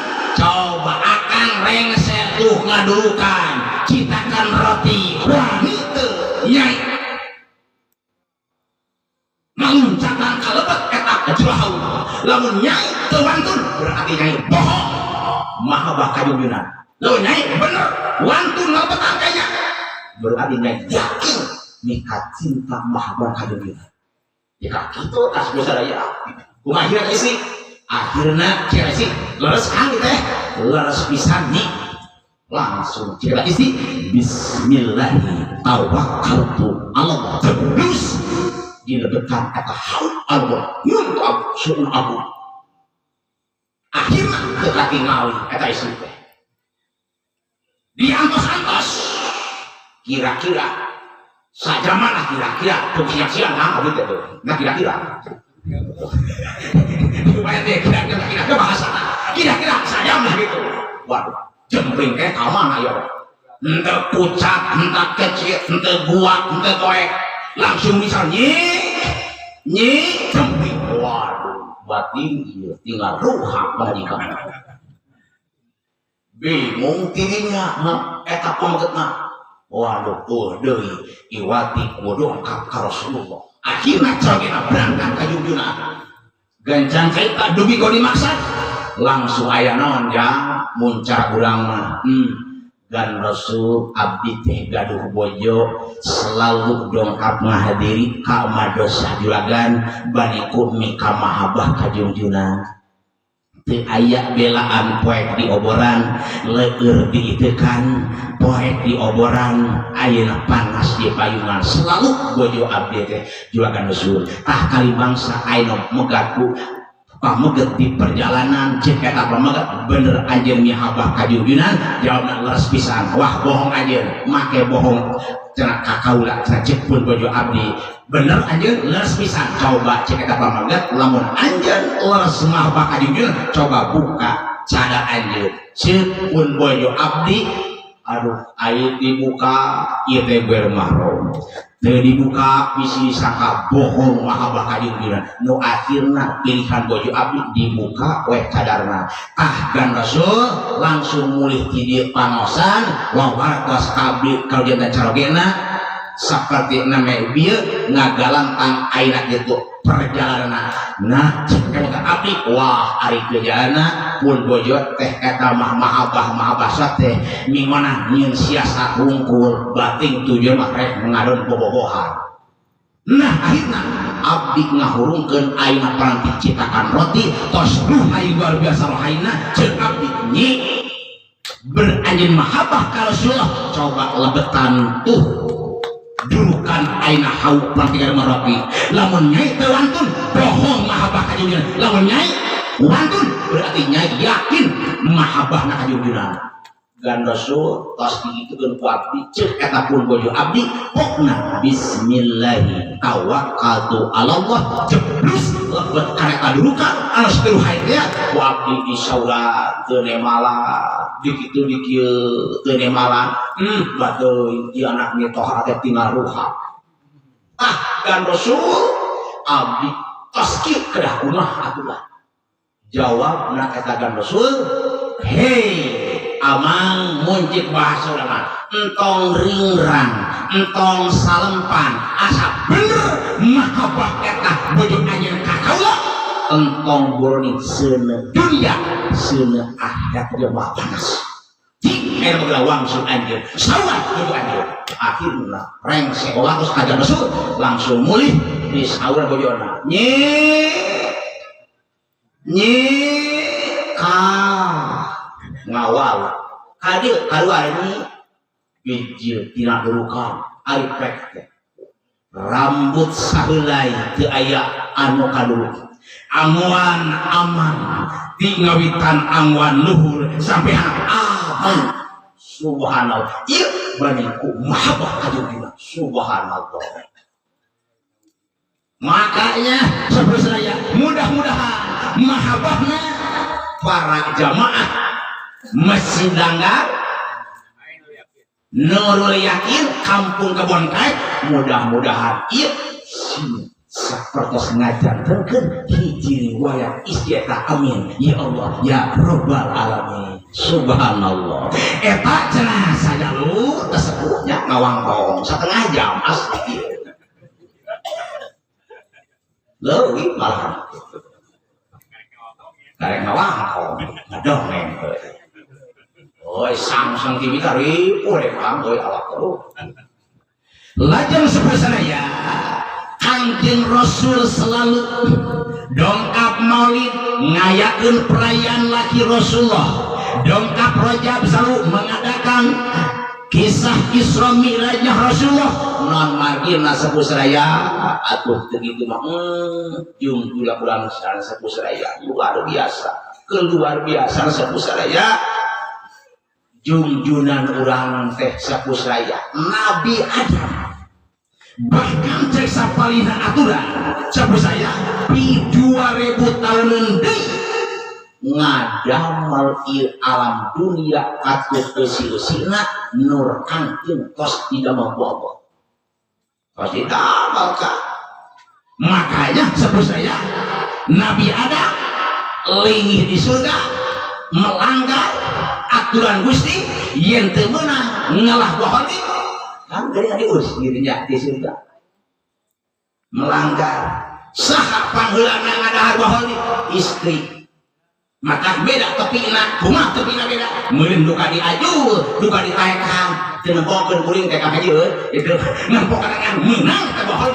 coba akang rengse tuh ngadurukan citakan roti wani teu nyai maluncatan kalebet eta kajurahau lamun nyai teu wantun berarti nyai bohong mahabbah kajungjuna lamun nyai bener wantun ngalebetan kayaknya berarti nyai yakin nikah cinta mahabbah kajungjuna. Ya gitu kasus sadaya kumaha akhirna istri akhirna cewek sih leres kang teh leres pisan nih langsung cewek istri bismillahi tawakkaltu ala Allah terus dilebetan kata haud Allah nyun aku suun aku akhirna teu katingali eta istri teh diantos-antos kira-kira sajaman lah kira-kira siang-siang nah abdi teh nah kira-kira supaya teh kira-kira kira-kira bahasa kira-kira sajaman gitu. Waduh jempling teh ka mana ya henteu pucat henteu kecil henteu buak henteu goek langsung misal nyi nyi jempling. Waduh batin ieu tinggal ruhak majikan bingung tirinya eta pamegetna. Waduh, oh deui iwati kudu dongkap ka Rasulullah. Akhirna carogena berangkat ka jungjuna. Gancang carita dugi kau dimaksa langsung aya naon jang muncar urang mah. Dan Rasul abdi teh gaduh bojo selalu dongkap ngahadiri ka madrasah juragan bani kumi ka mahabbah ka jungjuna. Teu aya belaan poek di oboran leueur diitekan poek di oboran ayeuna panas di payungan selalu bojo abdi teh juragan Rasul. Tah kali bangsa ayeuna megat ku pameget di perjalanan cek eta pameget bener anjeun mihabah ka junjunan jawabna leres pisan wah bohong anjeun make bohong cenah ka kaula cenah cek pun bojo abdi bener anjeun leres pisan coba cek eta pameget lamun anjeun leres mahabah ka junjunan coba buka cadar anjeun cek pun bojo abdi aduh ayeuna dibuka ieu teh ber mahrum teu dibuka bisi disangka bohong mahabah ka junjunan nu akhirna pilihan bojo abdi dibuka weh cadarna. Tah gan Rasul langsung mulih ti dieu pangosan wawartos abdi kalujantan carogena saperti name bieu ngagalantang ayeuna kitu perjalanan. Nah cek ka abdi wah ari perjalanan pun bojo teh eta mah mahabah mahabah teh mingona nyieun siasat wungkul bating tujuan mah rek ngadon bobogohan. Nah akhirna abdi ngahurungkeun ayeuna paranti citakan roti tos ruhai luar biasa rohaina ceuk abdi nyi beranjeun mahabbah ka Rasulullah coba lebetan tuh durukan aina hau paranti roti lamun nyai teu wantun bohong mahabbah ka junjunan lamun nyai wantun berarti nyai yakin mahabbahna ka junjunan. Gan Rasul tos digitukeun ku abdi ceuk eta pun bojo abdi pokna bismillahi tawakkaltu ala Allah jeblus lebet kareta durukan anu sateru hae teh ku abdi disaura teu nemala dikitu dikieu teu nemalan bateui ieu anak mitoha teh tinggal ruha. Ah gan Rasul abdi tos kieu kedah kumaha atuh lah jawabna eta gan Rasul hei amang muncik bahasa urang entong ringrang entong salempan asa bener mahabbah eta bojo anjeun ka kaula entong boroning seuneu dunya seuneu akhirat dia mah panas cik air megah wangsul anjeun sawah bojo anjeun akhirna rengse olah terus ajar Rasul langsung mulih di sawah bojona nyi nyi ka ngawal kadil kaluar ini bijil tina durukan ari pek teh rambut saheulai teu aya anu kaduruk anguan aman ti ngawitan anguan luhur sampai aman Subhanallah. Ieu bandingku mahabbah ka junjungan. Subhanallah. Makanya seperti saya, mudah-mudahan mahabbahna para jamaah Masjid Langgar Nurul Yakin Kampung Kebon Kaek, mudah-mudahan ieu seperti ngajantenkeun hiji riwayat istieta. Amin ya Allah ya Rabbal alamin. Subhanallah, eta cenah sajalu tersebutnya ngawangkong setengah jam asli leuwih, malah karek ngawangkong ngadongeng. Oi, Samsung TV karipu rek kang euy awak terus. Lajeng sepersana ya, Kangjeng Rasul selalu dongkap Maulid ngayakeun perayaan laki Rasulullah, dongkap Rajab selalu mengadakan kisah Isra Mi'rajnya Rasulullah. Non margina sepuh seraya atuh teu kitu mah, jung gula bulan sepuh seraya luar biasa, keluar biasa sepuh seraya. Junjunan urang teh sepuh seraya Nabi Adam, bahkan cek sapalihna aturan sepuh saya di 2000 tahun deui ngadamel ieu alam dunia katut eusi-eusina nur kangkung tos didamel ku Allah, tos didamel ka. Makanya sepuh saya Nabi Adam lingih di surga melanggar aturan Gusti yen teu meunang ngalah buah kan geuning diusir nya di surga. Melanggar, saha pangheulana ngadahar buah? Istri. Maka beda tepina, kumaha tepina beda meureun duka diajul, duka ditaekan, teu nempokeun kuring teh ka haji euy itu nempokeun kan meunang teh buah.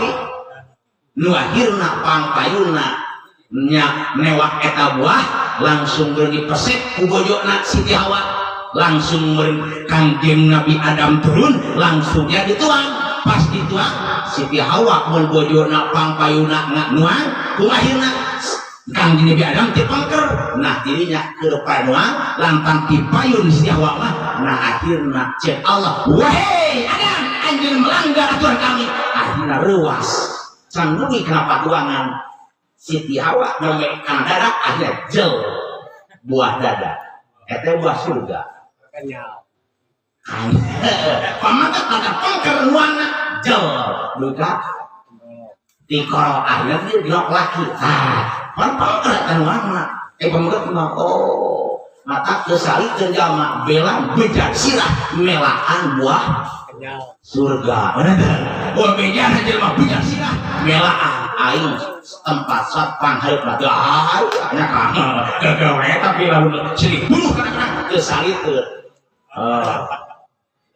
Nu akhirna pangpayuna nya newak eta buah, langsung beureum dipesek ku bojona Siti Hawa, langsung meureun Kangjeng Nabi Adam turun langsung ya dituang. Pas dituang, Siti Hawa mun bojona pangpayuna nuang, kumahirna Kangjeng Nabi Adam tipengker. Nah, dirinya keur nuang lantang tipayun Siti Hawa mah. Nah, akhirna cek Allah, "Wahai Adam, anjeun melanggar aturan kami." Akhirna reuas can dugi kana patuangan Siti Hawa nembe kana dada, akhirnya jel buah dada eta buah surga. Kenyal. Pamagat pada pengker nuangna jel duka tikoro, akhirnya dia dilok laki. Ah, pan pengker eta nuangna pamagat mah. Oh, mata kesalikeun jalma bela beja sirah melaan buah Kenyal. surga. Bener teu? Oh, beja jelema beja sirah melaan aing tempat satpam hareup teu aya nya kang gawe, tapi lamun silih bunuh kadang-kadang kesalikeun. Oh.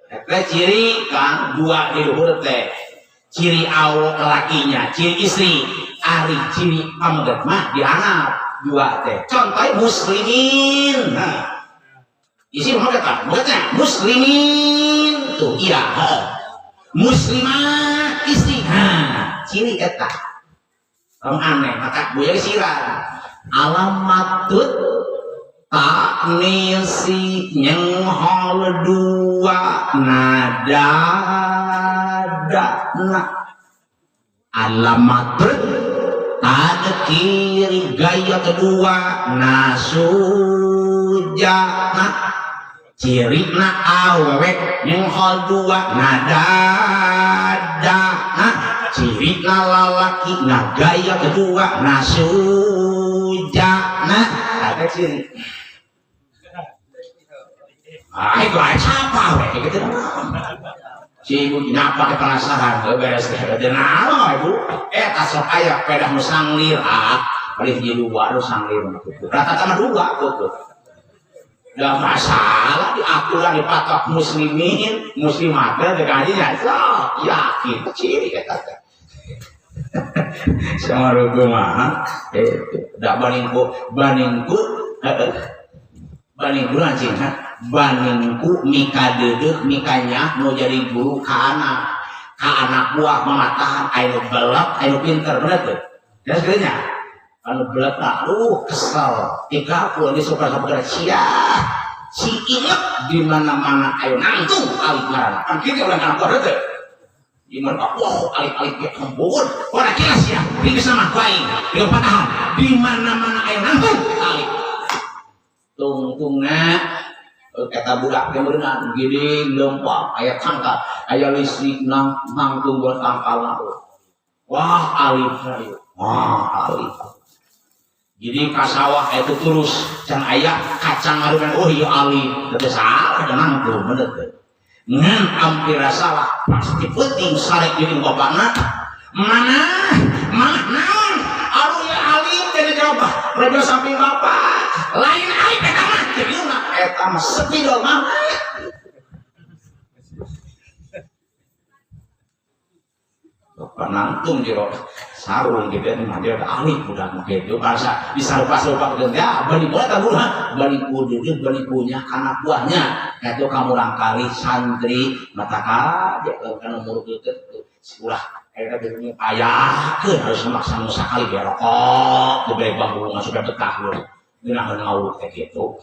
Eta ciri kang dua di luhur teh. Ciri awak lakinya, ciri istri, ari ciri pameget mah dianap dua teh. Contohnya muslimin. Nah. Isi pameget kan? Pamegetnya muslimin tuh iya. Heeh. Muslimah istri. Nah, ciri eta. Kamu aneh, maka buaya siran. Alamatut taknisi nyenghol dua nada na alamatut tadkiri gaya kedua nasuja na ciri na awewe nyenghol dua nada na ciri na lalaki na gaya kedua nasuja na ada ciri. Ah, itu aja siapa we gitu. Si ibu nyapa ke penasaran, beres teh teu naon ibu? Tas sok aya pedah nu sanglir, ah, paling hiji dua nu sanglir mah kitu. Rata-rata mah dua gitu. Gak masalah di aturan dipatok muslimin, muslimat teh kajinya sok yakin ciri eta teh. Sama mah da bandingku bandingku bandingku anjing ha bandingku mika deudeuh mikanya nu jadi guru ka anak buah mamatahan anu belak anu pinter, bener teu ya? Sebenarnya anu belak, aduh, kesel tiga pun di suka sampai sia Sing inget di mana-mana ayo nangtung alif ngaranna. Kan kitu urang kana kuat teh. Di mana wah alif-alif ge kembur. Ora jelas ya, ini sama baik. Di patahan di mana-mana ayo nangtung alif. Tungtungna kata budak teh meureunna gini lempang aya tangkal, aya listrik nang nangtung buat tangkalna. Wah alif ieu. Wah alif. Jadi ka sawah itu terus can aya kacang ngarunan oh iya alif. Teu salah da nangtung bener teh. Ngan ampira salah pasti penting sarek jeung bapakna. Mana? Mana naon? Aduh ya alif jadi jawab radio samping bapak. Lain alif eta mah jadiuna eta mah sepidol mah. Bapak nangtung jero sarung gitu ya, mah dia alif udah mah gitu bahasa disarupa-sarupa gitu ya bani boleh tak bulan bani kudu dia bani punya anak buahnya itu kamu kali santri mata kaje kan umur gitu ulah eta jadi payah ke harus memaksa sakali biar rokok diberi bambu supaya betah lu genaheun ngawur teh gitu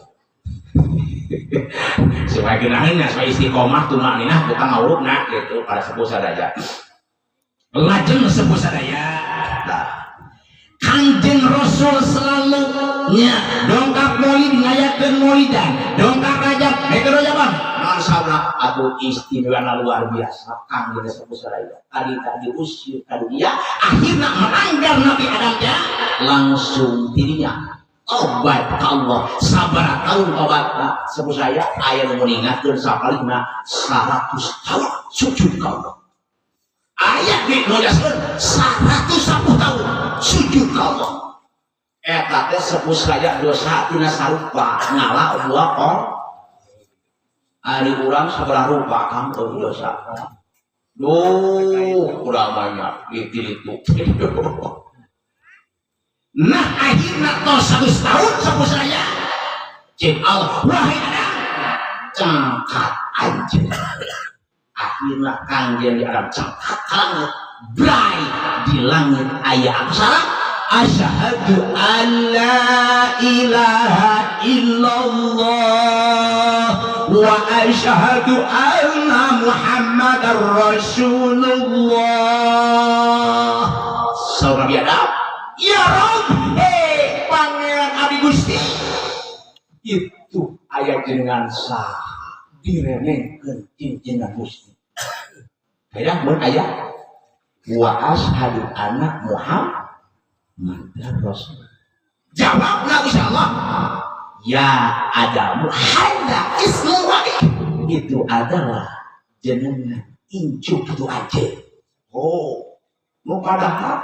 supaya genaheun supaya istiqomah tumaninah bukan ngawurukna gitu para sepuh sadaya. Lajeng sepuh sadaya. Nah, Kanjeng Rasul selalu nya dongkap maulid ngayakeun maulidan, dongkap rajab, eta rajaban. Naon sauna atuh istimewana luar biasa Kanjeng sepuh sadaya. Tadi tak diusir ka dunia, akhirna melanggar Nabi Adam ya, langsung dirinya obat ka Allah sabaraha tahun obatna sepuh saya aya nu meninggalkeun sapalihna 100 tahun sujud ka Allah. Ayat di nojaskeun 110 tahun sujud ka Allah. Eta teh sepuh saya dosa tina sarupa ngala dua kol. Ari urang sabaraha rupa kang eueuh dosa. Duh, urang banyak gitu. Nah akhirna tos 100 tahun sepuh saya cek Allah wahai Adam cengkat anjeun. Akhirna kangjeng di Adam cengkat ka langit brai di langit aya aksara asyhadu an la ilaha illallah wa asyhadu anna muhammadar rasulullah. Saur Nabi Adam ya Rabb, pangeran Abi Gusti itu aya jenengan sah diremehkeun jenengan Gusti. Kaya mun aya wa asyhadu anna Muhammadar Rasul. Jawabna insyaallah ya Adamu hadza ismu itu adalah jenengan incu itu aja. Oh, nu padahal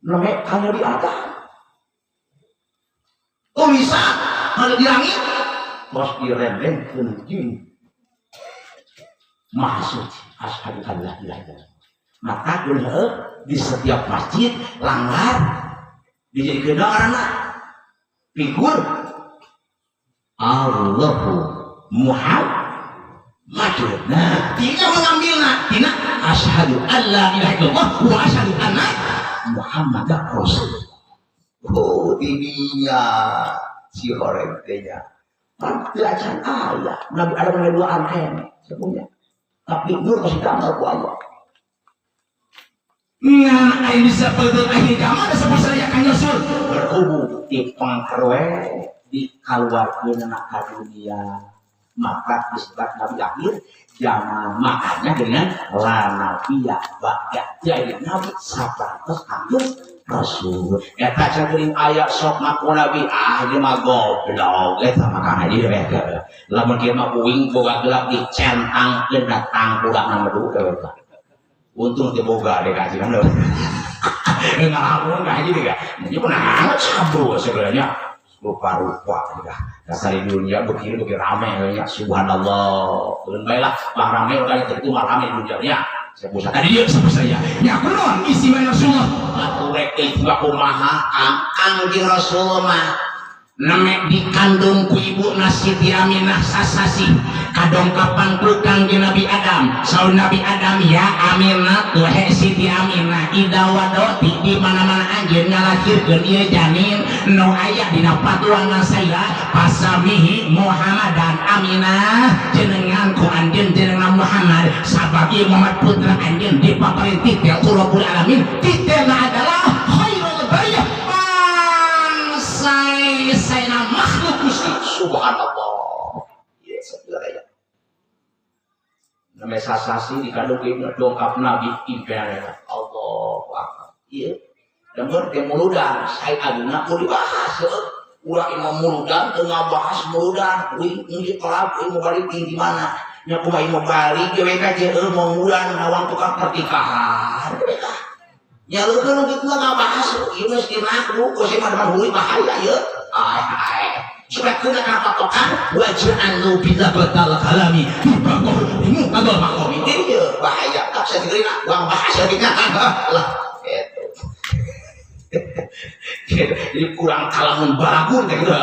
nemek kana di atas. Tulisan kana di langit terus diremehkeun jeung maksud asyhadu an la ilaha illallah. Maka dulu di setiap masjid langgar dijadikan karena figur Allahu Muhammadun. Nah, tidak mengambil nah, tidak asyhadu an la ilaha illallah wa asyhadu anna Muhammadar Rasulullah. Oh, ininya si horeng tehnya. Kan tidak acan aya. Nabi Adam ada dua aneh sepunya. Tapi nur kasih damar ku Allah. Nah, ayo bisa betul akhir zaman ada sepuh saya kan Rasul berhubung di pangkerwe di keluarga ka dunia. Maka disebut Nabi akhir zaman makanya dengan la nabiya ba'da jadi Nabi sapatos akhir Rasul. Eta cageuring aya sok ngaku Nabi ah ieu mah goblok eta mah kang haji we. Lamun kieu mah uing boga gelap dicentangkeun datang budak na medu we. Untung teu boga deh kaji kan. Ngalamun ka haji deh. Ieu mah sabru sebenarnya. Rupa-rupa dah. Dasar di dunia begini begini rame ya subhanallah. Ulun bae lah mah rame urang itu mah rame di dunia. Saya pusat tadi dia sama saya. Ya kunaon isi bae Rasulullah. Atuh rek teh kumaha Kangjeng Rasul mah. Nemek dikandung ku ibu Siti Aminah sasasi kadongkapan ku Kangjeng Nabi Adam. Saur Nabi Adam, ya Aminah, wahai Siti Aminah, idza wadoti di mana-mana anjeun ngalahirkeun ieu janin nu aya dina patuangan saya, fasamihi Muhammadan. Aminah, jenengan ku anjeun jenengan Muhammad, sabab ieu Muhammad putra anjeun dipaparin titel ku Rabbul Alamin, titelna adalah khairul bariyah, pangsae-saena makhluk Gusti. Subhanallah. Ya sebenarnya namanya sasasi dikandung ke ibu dongkap Nabi impian Allah Akbar. Iya dan ke muludan saya aguna kudu dibahas heuh. Ulah imam muludan teu ngabahas muludan uing ini kelab uing mau balik di mana nya kumaha mau balik ge we ka jeung mau muludan ngawang tukang pernikahan we ka nya leukeun kitu ngabahas ieu geus dinaku ku si mah huli bahaya ieu ai ai supaya kena kana patokan waj'alnu bila batal kalami ini agak makomi ieu bahaya tak saya diterima uang bahas lagi lah gitu. Jadi kurang kalamun balagun kayak gitu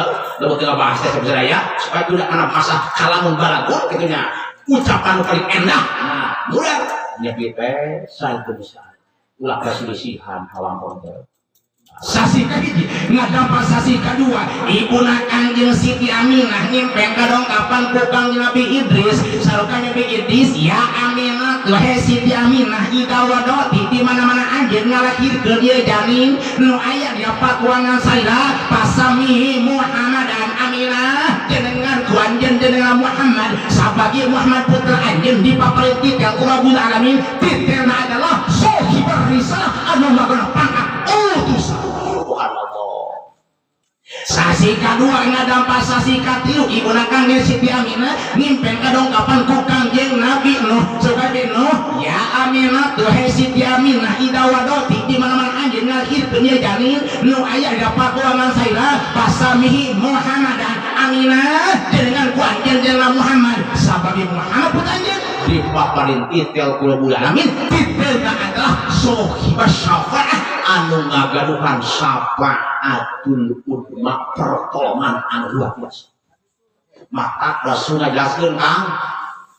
lalu tinggal bahas sebenarnya ya supaya tidak kena masa kalamun balagun gitu nya ucapan paling enak. Nah, mudah nya kita saya bisa ulah keselisihan hawang konten. Sasi kahiji ngadampak sasi kedua, ibuna Kangjeng Siti Aminah nyimpen kadongkapan ku Kangjeng Nabi Idris. Saur Nabi Idris, ya Aminah, wahai Siti Aminah, idza wadoti di mana-mana anjeun ngalahirkeun ieu janin nu aya di patuangan salira, fasamihi Muhammadan. Aminah, jenengan ku anjeun jenengan Muhammad, sabab ieu Muhammad putra anjeun dipaparin titel ku Rabbul Alamin, titelna adalah sohibur risalah anu magana pangkat utusan. Subhanallah. Sasi kadua ngadampak sasi katilu, ibuna Kangjeng Siti Aminah ngimpen kadongkapan ku Kangjeng Nabi Nuh. Saur Nabi Nuh, ya Aminah, wahai Siti Aminah, idza wadoti di mana-mana anjeun ngalahirkeun ieu janin nu aya di patuangan salira, fasamihi Muhammadan. Aminah, jenengan ku anjeun jenengan Muhammad, sabab Muhammad putra anjeun dipaparin titel ku Rabbul Alamin, titelna adalah sohibas syafaah anu ngagaduhan syafaatul udma, pertolongan anu luar biasa. Maka Rasul ngajelaskeun, Kang,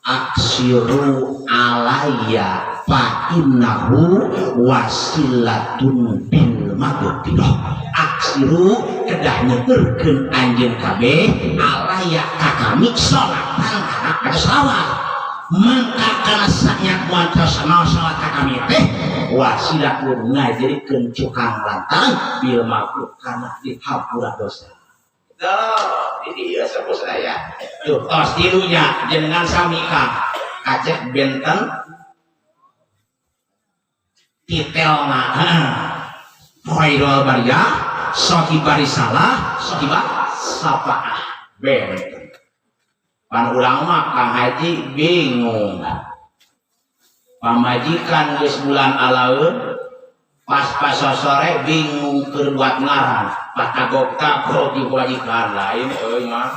aksiru alaya fa innahu wasilatun bil maghfirah. Aksiru kedah nyeurkeun anjeun kabeh alaya ka kami salatan kana selawat, mangka kana sanyak maca salat ka kami teh wasilatun ngajadikeun cukang lantaran bil maghfirah kana dihampura dosa. Tuh, ini ya sebut saya. Tuh, tos tilunya jenengan sami Kang. Kacek benten titelna. Khairul bariyah, sohibah risalah, sohibah syafaah. Benten. Pan urang mah Kang Haji bingung. Pamajikan geus bulan alaeun pas pas sore bingung keur buat ngaran, patagok tagok di pamajikan lain euy mah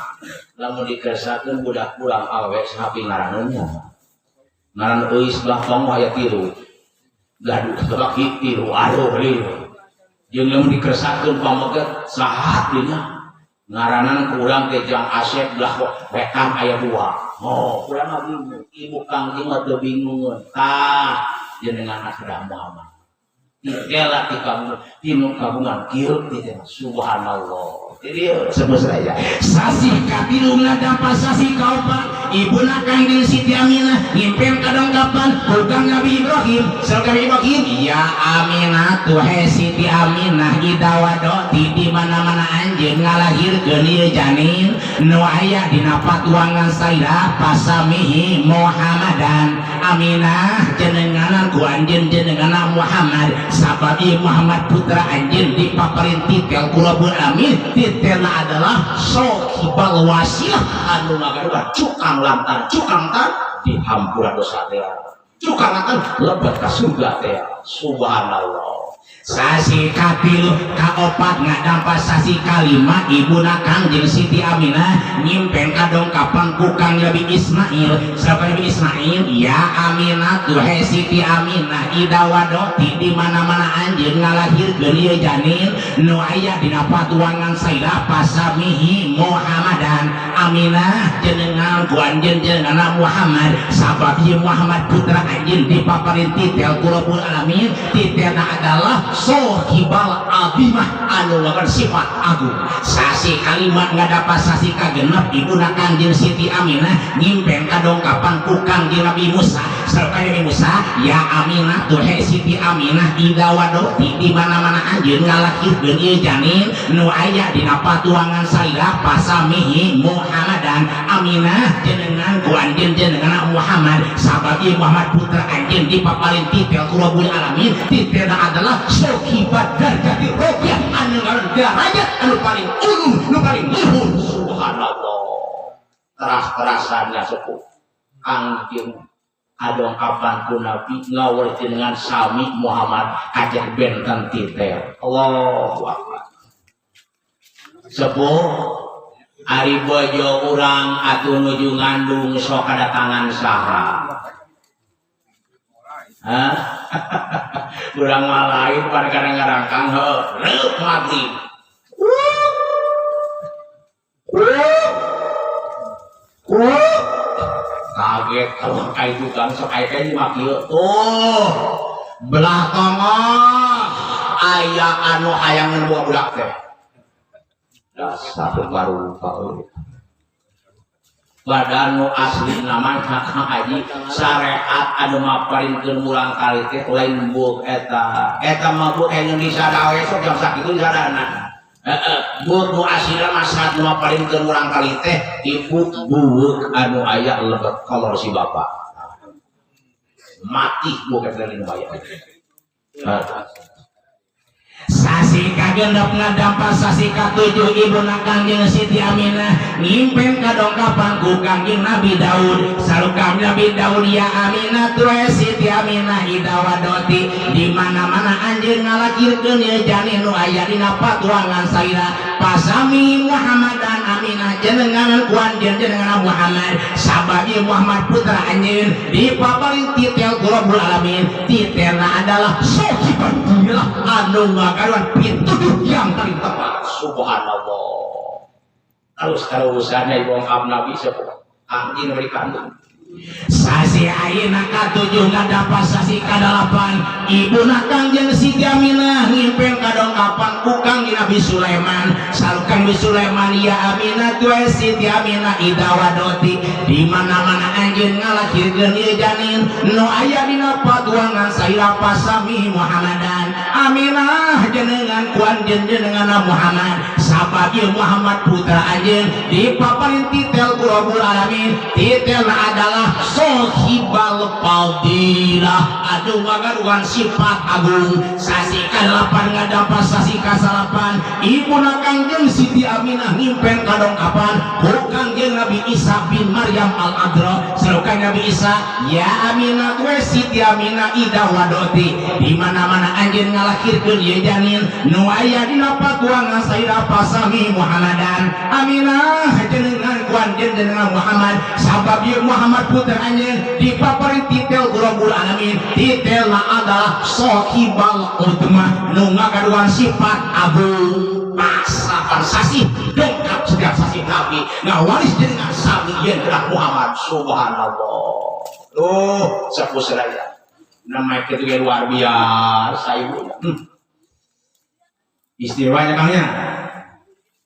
lamun dikersakeun budak urang awewe saha ngaranna ngaran euy sebelah tong aya tilu gaduh baki tilu aduh lieu jeung lamun dikersakeun pameget saha dinya ngaranan kurang teh jang Asep belah wetan aya dua. Oh, kurang mah bingung ibu Kangjeng mah teu bingungeun tah jenengan ada Muhammad titela ti kamu tinu kabungan kieu titela. Subhanallah. Jadi sebut saja sasi katilu ngadampak sasi kaopat, ibuna Kangjeng Siti Aminah ngimpen kadongkapan ku Nabi Ibrahim. Saur Nabi Ibrahim, ya Aminah, wahai Siti Aminah, idza wadoti di mana-mana anjeun ngalahirkeun ieu janin nu aya dina patuangan salira, fasamihi Muhammadan. Aminah, jenenganan ku anjeun jenenganna Muhammad, sabab ieu Muhammad putra anjeun dipaparin titel ku Rabbul Alamin, titelna adalah sohibal wasilah anu ngagaduhan cukang lantar cukang tan dihampura dosa teh cukang lantar lebet ka surga teh. Subhanallah. Sasi katilu kaopat ngadampa sasi kalima, ibuna Kangjeng Siti Aminah nyimpen kadongkapan ku Kang Nabi Ismail. Siapa Nabi Ismail? Ya Aminah tuh, he Siti Aminah, ida wadoti, di mana-mana anjeun ngalahirkeun ieu janin nu aya dina patuangan saila, pasamihi Muhammadan. Aminah, jenengan ku anjeun jenengan Muhammad, sabab ieu Muhammad putra anjeun dipaparin titel ku Rabbul Alamin. Titelna adalah sohibal azimah, anu ngakan sifat agung. Sasi kalima ngadapat sasi kagenep, ibuna Kangjeng Siti Aminah nyimpen kadongkapan ku Kangjeng Nabi Musa. Sarta Nabi Musa, ya Aminah tuh, he Siti Aminah, ida wadoti, di mana-mana anjeun ngalahirkeun ieu janin nu aya dina patuangan salira, pasamihi Muhammadan. Aminah, jenengan ku anjeun jenengan Muhammad, sabab ieu Muhammad putra anjeun dipaparin titel ku Rabbul Alamin. Titelna adalah sohibat darjati rofiah, anu ngaran derajat anu paling ulung, nu paling luhur. Subhanallah, keras-kerasannya sepuh Kangjeng kadongkapan ku Nabi ngawur dengan sami Muhammad kajak benten titel. Allahu Akbar. Sepuh, ari bojo urang atuh nuju ngandung sok kadatangan saha? Hah? Urang mah lain pada kadang-kadang, Kang, heuh reup maghrib. Wup. Wup. Kaget kalau kayak itu kan sok aya teh mah kieu tuh belah tengah aya anu hayangan buah budak teh dasar baru euy. Badan nu asli namanya, Kang Haji, syariat anu maparinkeun murang kali teh lain buuk eta. Eta mah buuk anu disada we sok jam sakitu disadana. Heeh, buuk nu aslina mah saat nu maparinkeun murang kali teh ibu buuk anu aya lebet kolor si bapak. Mati buuk eta nu aya. Sasi kagenep ngadampa sasi katujuh, ibuna Kangjeng Siti Aminah ngimpen kadongkapan ku Kangjeng Nabi Daud. Salukam Nabi Daud, ya Aminah tuh Siti Aminah, ida wadoti, di mana-mana anjeun ngalakirkeun ieu janin nu aya dina patuangan saira, pasami Muhammadan. Aminah, jenengan ku anjeun jenengan Muhammad, sabab ieu Muhammad putra anjeun dipaparin titel ku Rabbul Alamin. Titelna adalah sohibat lah, anu ngagaduhan pituduh yang paling tepat. Subhanallah, terus terusannya ibu Nabi sepuh angin beri kandung. Sasi ayeuna katujuh ngadapat sasi kadalapan, ibuna Kangjeng Siti Aminah ngimpen kadongkapan ku Kangjeng Nabi Sulaiman. Salukang Nabi Sulaiman, ya Aminah tuh Siti Aminah, ida wadoti, di mana-mana anjeun ngalahirkeun ieu janin nu aya dina patuangan saira, pasami Muhammadan. Aminah, jenengan ku anjeun jenengan Muhammad, sabab ieu Muhammad putra anjeun dipaparin titel ku Rabbul Alamin. Titelna adalah sohibal fadilah, aduh ngagaduhan sifat agung. Sasi kadalapan ngadampa sasi kasalapan, ibuna Kangjeng Siti Aminah ngimpen kadongkapan ku Kangjeng Nabi Isa bin Maryam al Adra. Serukan Nabi Isa, ya Aminah we Siti Aminah, ida wadoti, di mana-mana anjeun ngalahirkeun ieu janin nu aya dina patuangan saira, pasami Muhammadan. Aminah, jenengan ku anjeun jenengan Muhammad, sabab ieu Muhammad putra anjeun dipaparin titel ku Rabbul Alamin. Titelna adalah sohibal udmah, nu ngagaduhan sifat agung. Pasapan sasi dongkap setiap sasi Nabi ngawaris dengan sami yen Muhammad. Subhanallah. Tuh sepuh seraya namanya itu luar biasa ibu. Istimewanya kangnya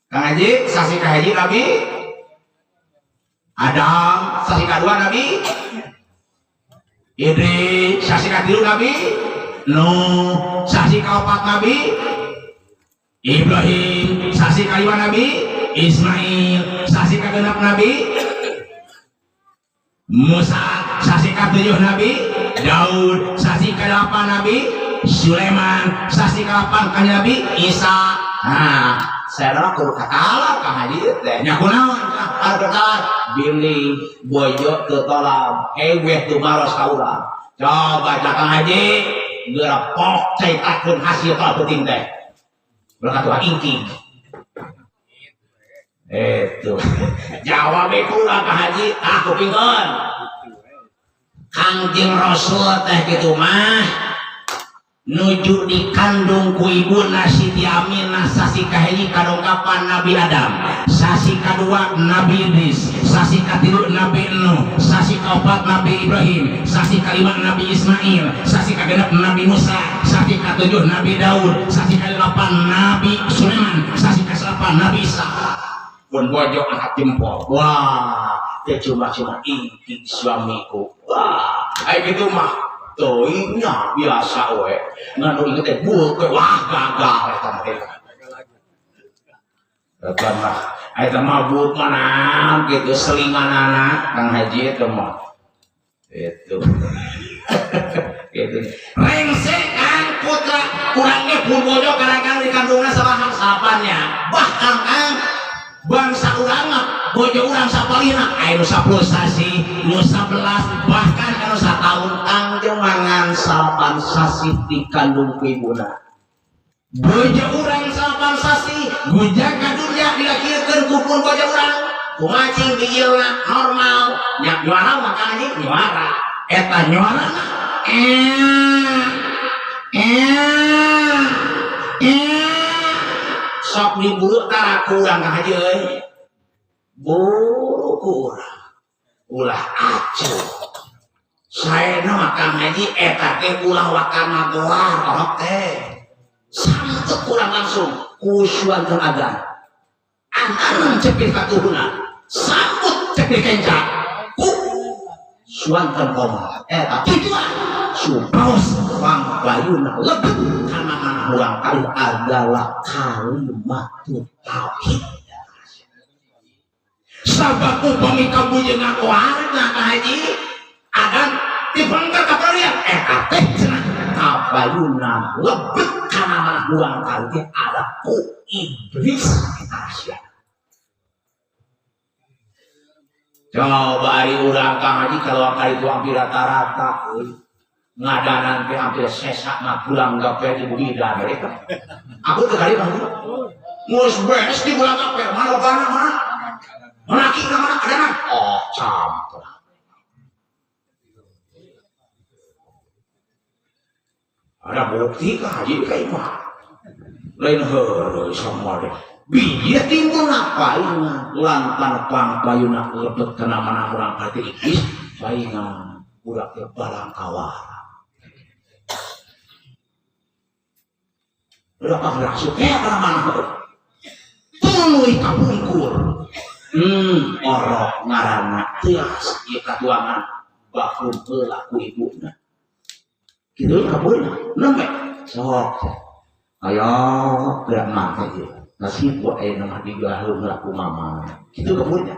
Kang Haji, sasi kahaji Nabi Adam, sasi kedua Nabi Idris, sasi katilu Nabi Nuh, sasi kaopat Nabi Ibrahim, sasi kalima Nabi Ismail, sasi kagenap Nabi Musa, sasi katujuh Nabi Daud, sasi kedelapan Nabi Sulaiman, sasi kedelapan kan Nabi Isa. Nah, saya mah kudu kakalah Kang Haji teh nya. Kunaon anu kakalah? Bilih bojo teu tolam eweh tumaros ka urang. Coba cak Kang Haji. Geura pok caritakeun hasil tol penting teh. Ulah katuh ingking. Itu. Jawab kurang Pak Haji, ah kupingkeun. Kangjeng Rasul teh kitu mah nuju dikandung ku ibuna Siti Aminah sasi kahiji kadongkapan Nabi Adam, sasi kadua Nabi Idris, sasi katilu Nabi Nuh, sasi kaopat Nabi Ibrahim, sasi kalima Nabi Ismail, sasi kagenep Nabi Musa, sasi katujuh Nabi Daud, sasi kadelapan Nabi Sulaiman, sasi kasalapan Nabi Isa. Pun bojo angkat jempol. Wah, teu cuma-cuma ingking suamiku. Wah, aya kitu mah teuing nya biasa we. Ngan nu inget teh buuk we, wah gagal eta mah. Eta mah eta mah buuk mana kitu selinganana Kang Haji eta mah. Itu. Gitu. Rengse Kang putra urang ge pun bojo kadang-kadang dikandungna sabahan salapannya. Bahkan Kang bangsa urang mah bojo urang sapalina aya nu 10 sasi, nu 11, bahkan anu sataun Kang jeung mangan salapan sasi dikandung ku ibuna. Bojo urang salapan sasi gujang ka dunya dilakirkeun ku pun bojo urang. Kumacing bijilna normal, nya nyuara mah Kang Haji nyuara. Eta nyuarana sok diburu tara kurang Kang Haji euy. Buru kurang. Ulah acuh. Saena mah Kang Haji eta teh ulah wakana gelar orok teh. Samtek kurang langsung kusuan teu agan. Antaran cepil katuhuna. Sambut cepil kenca. Ku suanten koma. Eta tujuan supaos pangbayuna lebet kana mana urang kali adalah kalimat tauhid. Sabab upami kabujengan warga Kang Haji agan dipengker ka parian eta teh cenah kabayuna lebet kana mana urang kali teh ada ku iblis eta. Coba ari urang Kang Haji kalau kali itu hampir rata-rata euy. Ngadanan teh hampir sesak ngagulang gape di bumi da mereka. Aku teh kali mah. Geus beres di bulan gape mana lobana mana? Mana ki mana adanan? Oh, campur. Ada bukti Kang Haji ka imah. Lain heureuy sama deh. Biji timbul paingan lantan pangpayuna lebet kana mana urang hati iblis paingan urang teh balang kawara. Udah langsung kayak kana mana tuluy kapungkur. Orok ngaranna teas ieu katuangan bakum heula ku ibuna. Kitu kapungkur nembe sok. Ayo gerak mah teh ieu. Nasib buat ayah nama digaluh ngelaku mama. Gitu kebunnya.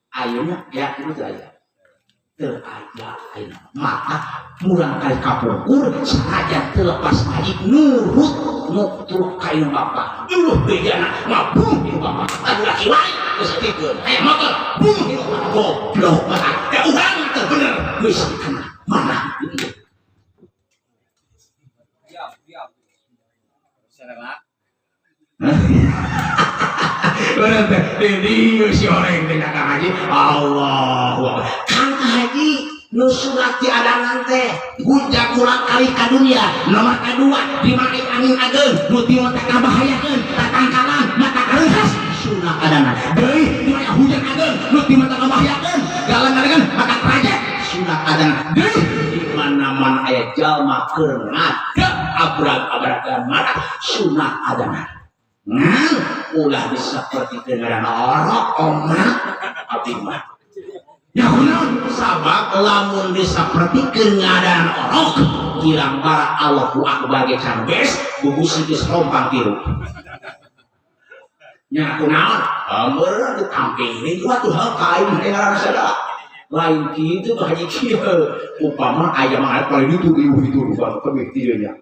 Ayonya ya itu aja. Teraya ayah. Maka murang kali kapungkur sengaja terlepas ngaji nurut nutur kayu bapak. Dulu bejana mabung di bapak. Aduh laki lain geus tikeun. Aya motor bunuh di bapak. Goblok mah. Ya urang teu bener. Geus kana mana ieu. Diam, diam. Serela. Bener teh, di si orang teh Kang Haji. Allahu Akbar. Kang Haji nu surat di adangan teh gujak ulang kali ka dunia. Nomor kadua di mari angin ageung nu ti mata kabahayakeun tatangkalan mata kareuhas sunah adangan. Deui di mari hujan ageung nu ti mata kabahayakeun galang-galangan mata raja sunah adangan. Deui di mana-mana aya jalma keur ngadeg abrag-abragan mata sunah adangan. Ngan ulah disapertikeun ngaran orok omat abdi mah. Ya kunaon sabab lamun disapertikeun ngaran orok kirang bara Allahu Akbar ge can beres bubusi geus rompang tiru. Nya kunaon? Ameur ditampiling ku atuh ka aing teh ngaran sadaya. Lain kitu Pak Haji kieu. Upama aya mah paling ditu ieu itu rupa kabeh dieu nya.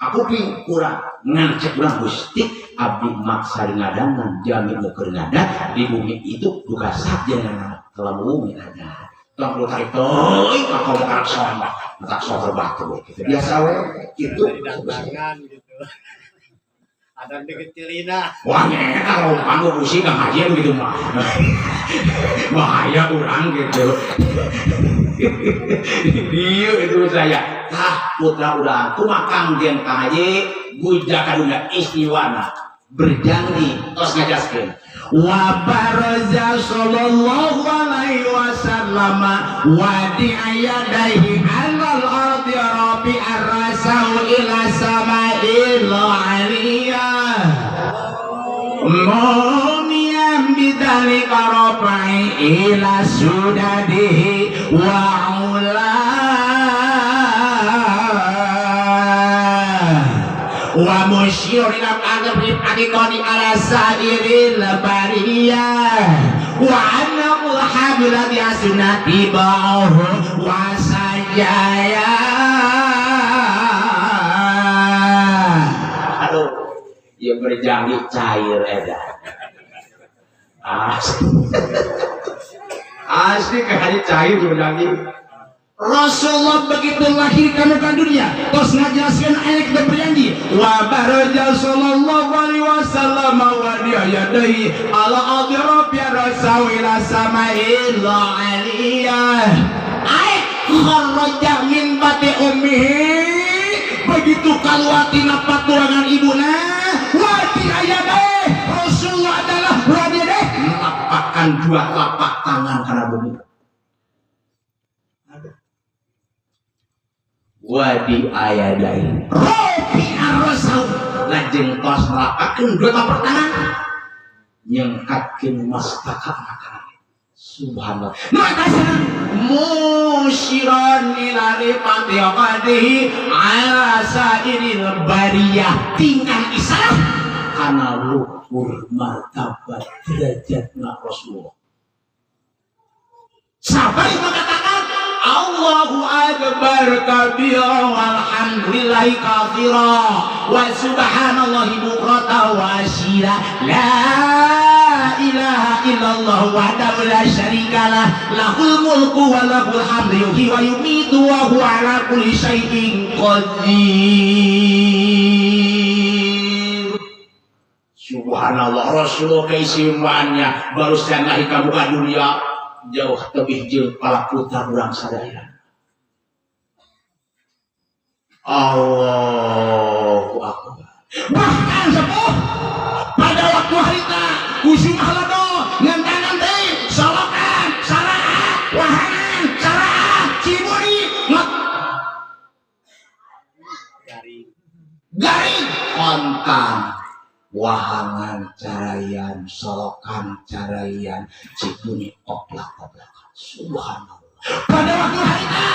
Aku ping kurang ngan cek urang Gusti abdi maksa ngadangan jami nu keur ngadan di bumi itu duka saja ngaran kalau bumi ada Tong perlu tarik teuing ka kaum karang soang mah. Tak sok batu gitu. Biasa we kitu. Datangan gitu. Ada dikecilina. Wah nyeta rompang gua pusing Kang Haji begitu mah. Bahaya urang gitu. Dieu itu saya. Tah putra urang kumaha Kangjeng Kang Haji guja ka dunya istiwana berjanji tos ngajaskeun. Wa baraza sallallahu alaihi wasallam wa di'ayadaihi alal ardi rabi arrasau ila sama'il aliyah mumiyan bidzalika rafa'i ila sudadihi wa ula wa musyir ila qadri ala sairil bariyah wa annahu habla bi sunnati ba'ahu wa sajaya. Aduh, ya berjanji cair edan. Asli. Asli kayak cair berjanji. Rasulullah begitu lahir ke muka dunia terus ngajelaskeun ayat kita berjanji wa baraja sallallahu alaihi wasallam wa yadayhi ala ardi rabbi rasawila sama'il aliyah ay kharaja min bati ummihi begitu keluar tina paturangan ibuna wa yadayhi Rasulullah adalah wa yadayhi melapakkan dua telapak tangan karena bumi. Wadi ayadai rofi arrosau lajeng tos melapakeun dua telapak tangan nyengkatkeun mastaka makanan. Subhanallah. Maka musyiran ila rifati qadihi ala sairil bariyah tingkah isarah kana luhur martabat derajatna Rasulullah. Sampai mengatakan Allahu akbar kabira walhamdulillahi katsira wa subhanallahi bukrata wa asyila la ilaha illallah wahdahu la syarikalah lahul mulku wa lahul hamdu yuhyi wa yumiitu wa huwa ala kulli syai'in qadir. Subhanallah, Rasulullah keistimewanya barusan lahir ka muka dunia jauh lebih jeung para putra urang sadaya. Allahu akbar. Bahkan sepuh pada waktu harita usum halado ngantanan teh solokan saraat wahangan saraat ciburi ngot garing kontan wahangan carayan solokan carayan cibuni oplak-oplak. Subhanallah. Pada waktu harita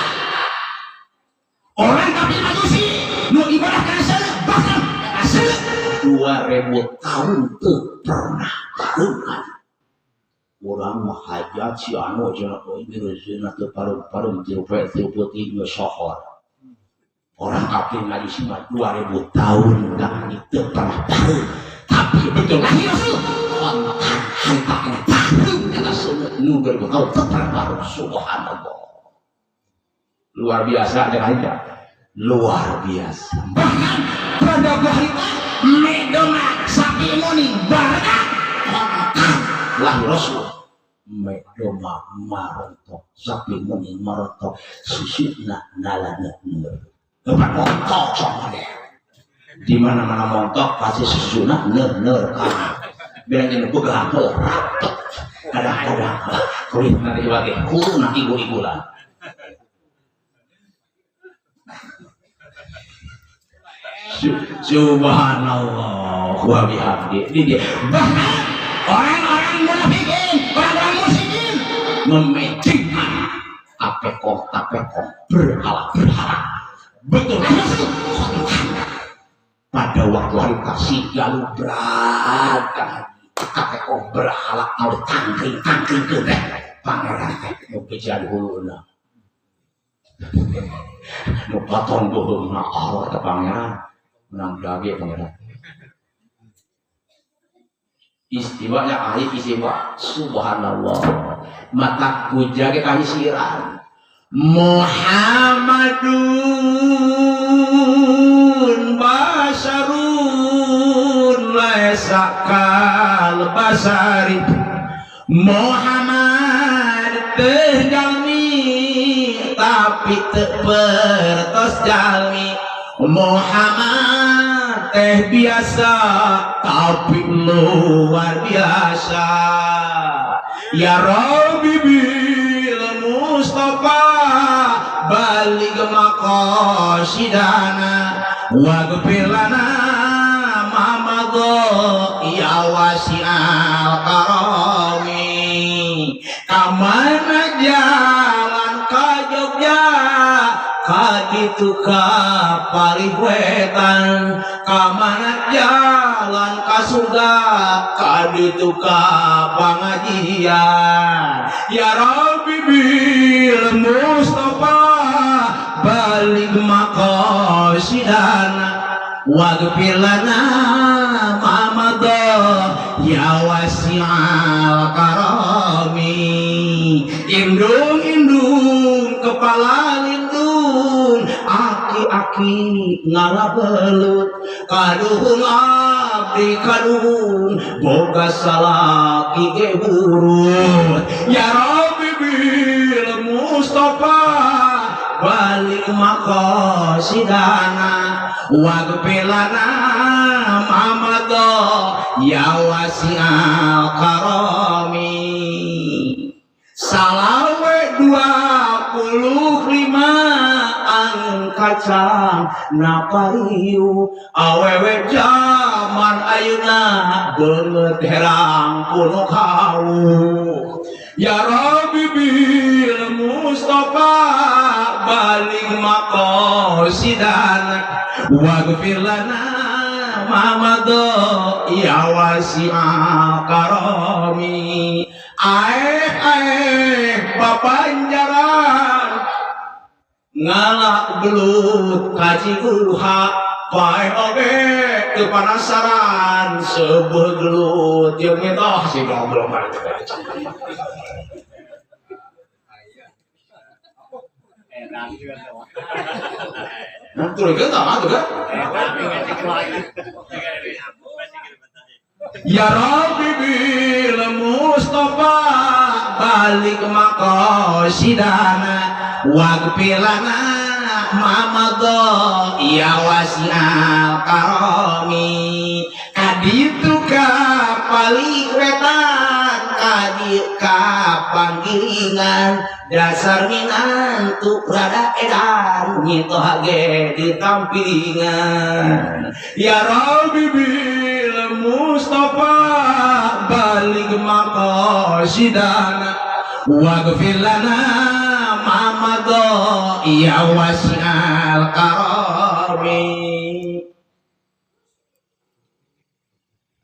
orang kafir Majusi nu ibadah kana seuleuh bahkan seuleuh 2000 tahun teu pernah barengan. Urang mah hajat si anu cenah euy geus teu parung-parung tilu poe tilu peuting geus sohor. Orang kafir Majusi mah 2000 tahun dah teu pernah bareng. Tapi betul lahir Rasul kontan harita kana bareng kana seuleuh nu 2000 tahun teu pernah bareng. Subhanallah. Luar biasa aja. Luar biasa. Bahkan pada harita medona sapi muni baraka kontan lahir Rasul medoma marontok sapi muni marontok susuna nalana nur. Tempat montok sama deh. Di mana-mana montok pasti susuna ner-ner kan. Bilang jangan pegang rapet. Kadang-kadang kulit nanti lagi kuruna ibu-ibulan. Subhanallah wa bihamdi. Ini dia. Bahkan orang-orang munafikin, orang-orang musyrikin memecingkan tapekoh-tapekoh berhala-berhala. Betul. Pada waktu hari kasih lalu berat tapekoh berhala kalau tangkring-tangkring ke teh pangeran teh nu kejar huluna. Nu patong bohongna Allah teh pangeran menang dage pangeran. Istiwanya ahli istiwa. Subhanallah. Mata kuja ge kahisiran. Muhammadun basarun laisa kal basari. Muhammad teu jalmi tapi teu pertos jalmi. Muhammad teh biasa tapi luar biasa. Ya Rabbi bil Mustafa baligh maqasidana waghfir lana ma madha ya wasi'al karami. Kamana jalan ka Jogja ka ditu ka palih wetan, kamana jalan ka surga ka ditu ka pangajian. Ya Rabbi bil Mustafa baligh maqasidana waghfir lana ma madha ya wasi'al karami. Indung-indung kepala lindung, aki-aki ngalabelut, kaduhung abdi kaduhung boga salaki ge burut. Ya Rabbi bil Mustafa balik maqasidana waghfir lana ma madha ya wasi'al karami. Salawe 25 angkacang napariu awewe jaman ayeuna beungeut herang kuno kau. Ya Rabbi bil Mustafa baligh maqasidana waghfir lana ma madha ya wasi'al karami. Aeh aeh bapanjaran ngalak belut kaciguha pae oge teu panasaran seubeuh gelut jeung mitoh si goblok mah. Ya Rabbi bil Mustafa balik maqasidana waghfir lana ma madha ya wasi'al karami. Kaditu ka paliwetan kadi ka panggilingan dasar minantu rada edan nyitoh ge ditampilingan. Ya Rabbi bil Mustafa balik maqasidana waghfir lana ma madha ya wasi'al karami.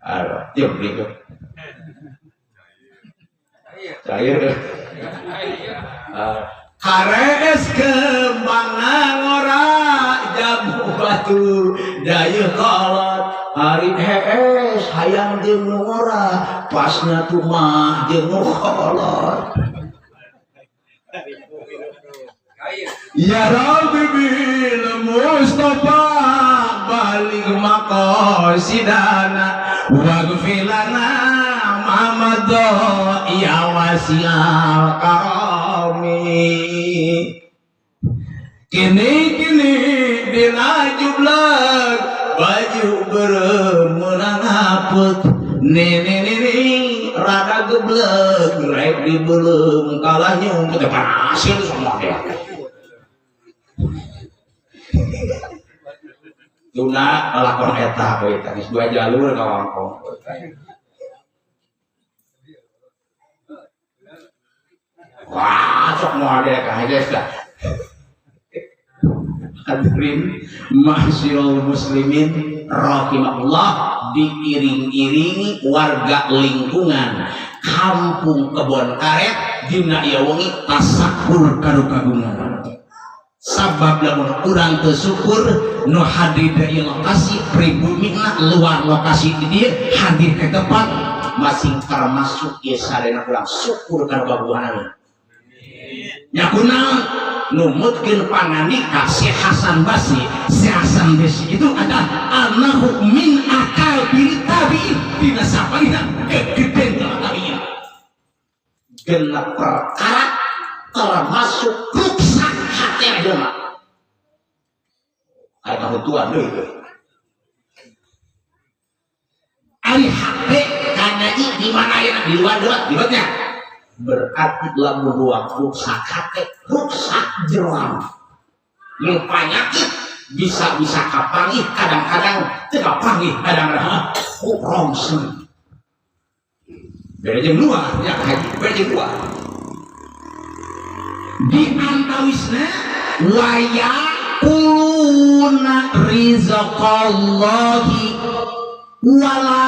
Aduh, diam diam. Cair. Kares kembang ngora jamu batu dayeuh kolot hari hees hayang jeung nu ngora pasna tumah jeung nu kolot. Ya Rabbi bil Mustafa balik maqasidana waghfir lana ma madha ya wasi'al karami. Kini-kini dina jublag baju beureum meunang haput nini-nini rada gebleg rek dibeuleum kalah nyumput teh panasin semua dia. Luna lakon eta we tah geus dua jalur ka wangkong. Wah, sok moal deh ka geus dah. Hadirin ma'asyiral muslimin rahimahullah, diiring-iringi warga lingkungan kampung Kebon Karet dina ieu wengi tasakur kanu kagungan. Sabab lamun urang teu syukur nu hadir dari lokasi pribumina luar lokasi di dieu hadir ke tempat masing termasuk ieu sadayana urang syukur kana kaguguhan. Nya kunaon numutkeun pangandika Syekh Hasan Basri. Syekh Hasan Basri itu adalah annahu min akabir tabi'in, dina saparina kegeden tabi'in. Genep perkara termasuk ruksak hati jelema. Aya kahutuan deui euy. Ari hate kanyaji di mana ayeuna di luar deui di luarnya. Berarti lamun ruang ruksak hate, ruksak jeroan. Nu panyakit bisa-bisa kapanggih, kadang-kadang teu kapanggih, kadang-kadang rongseng. Beda jeung luar, ya haji, beda jeung luar. Di antawisna wa yaquluna rizqallahi wala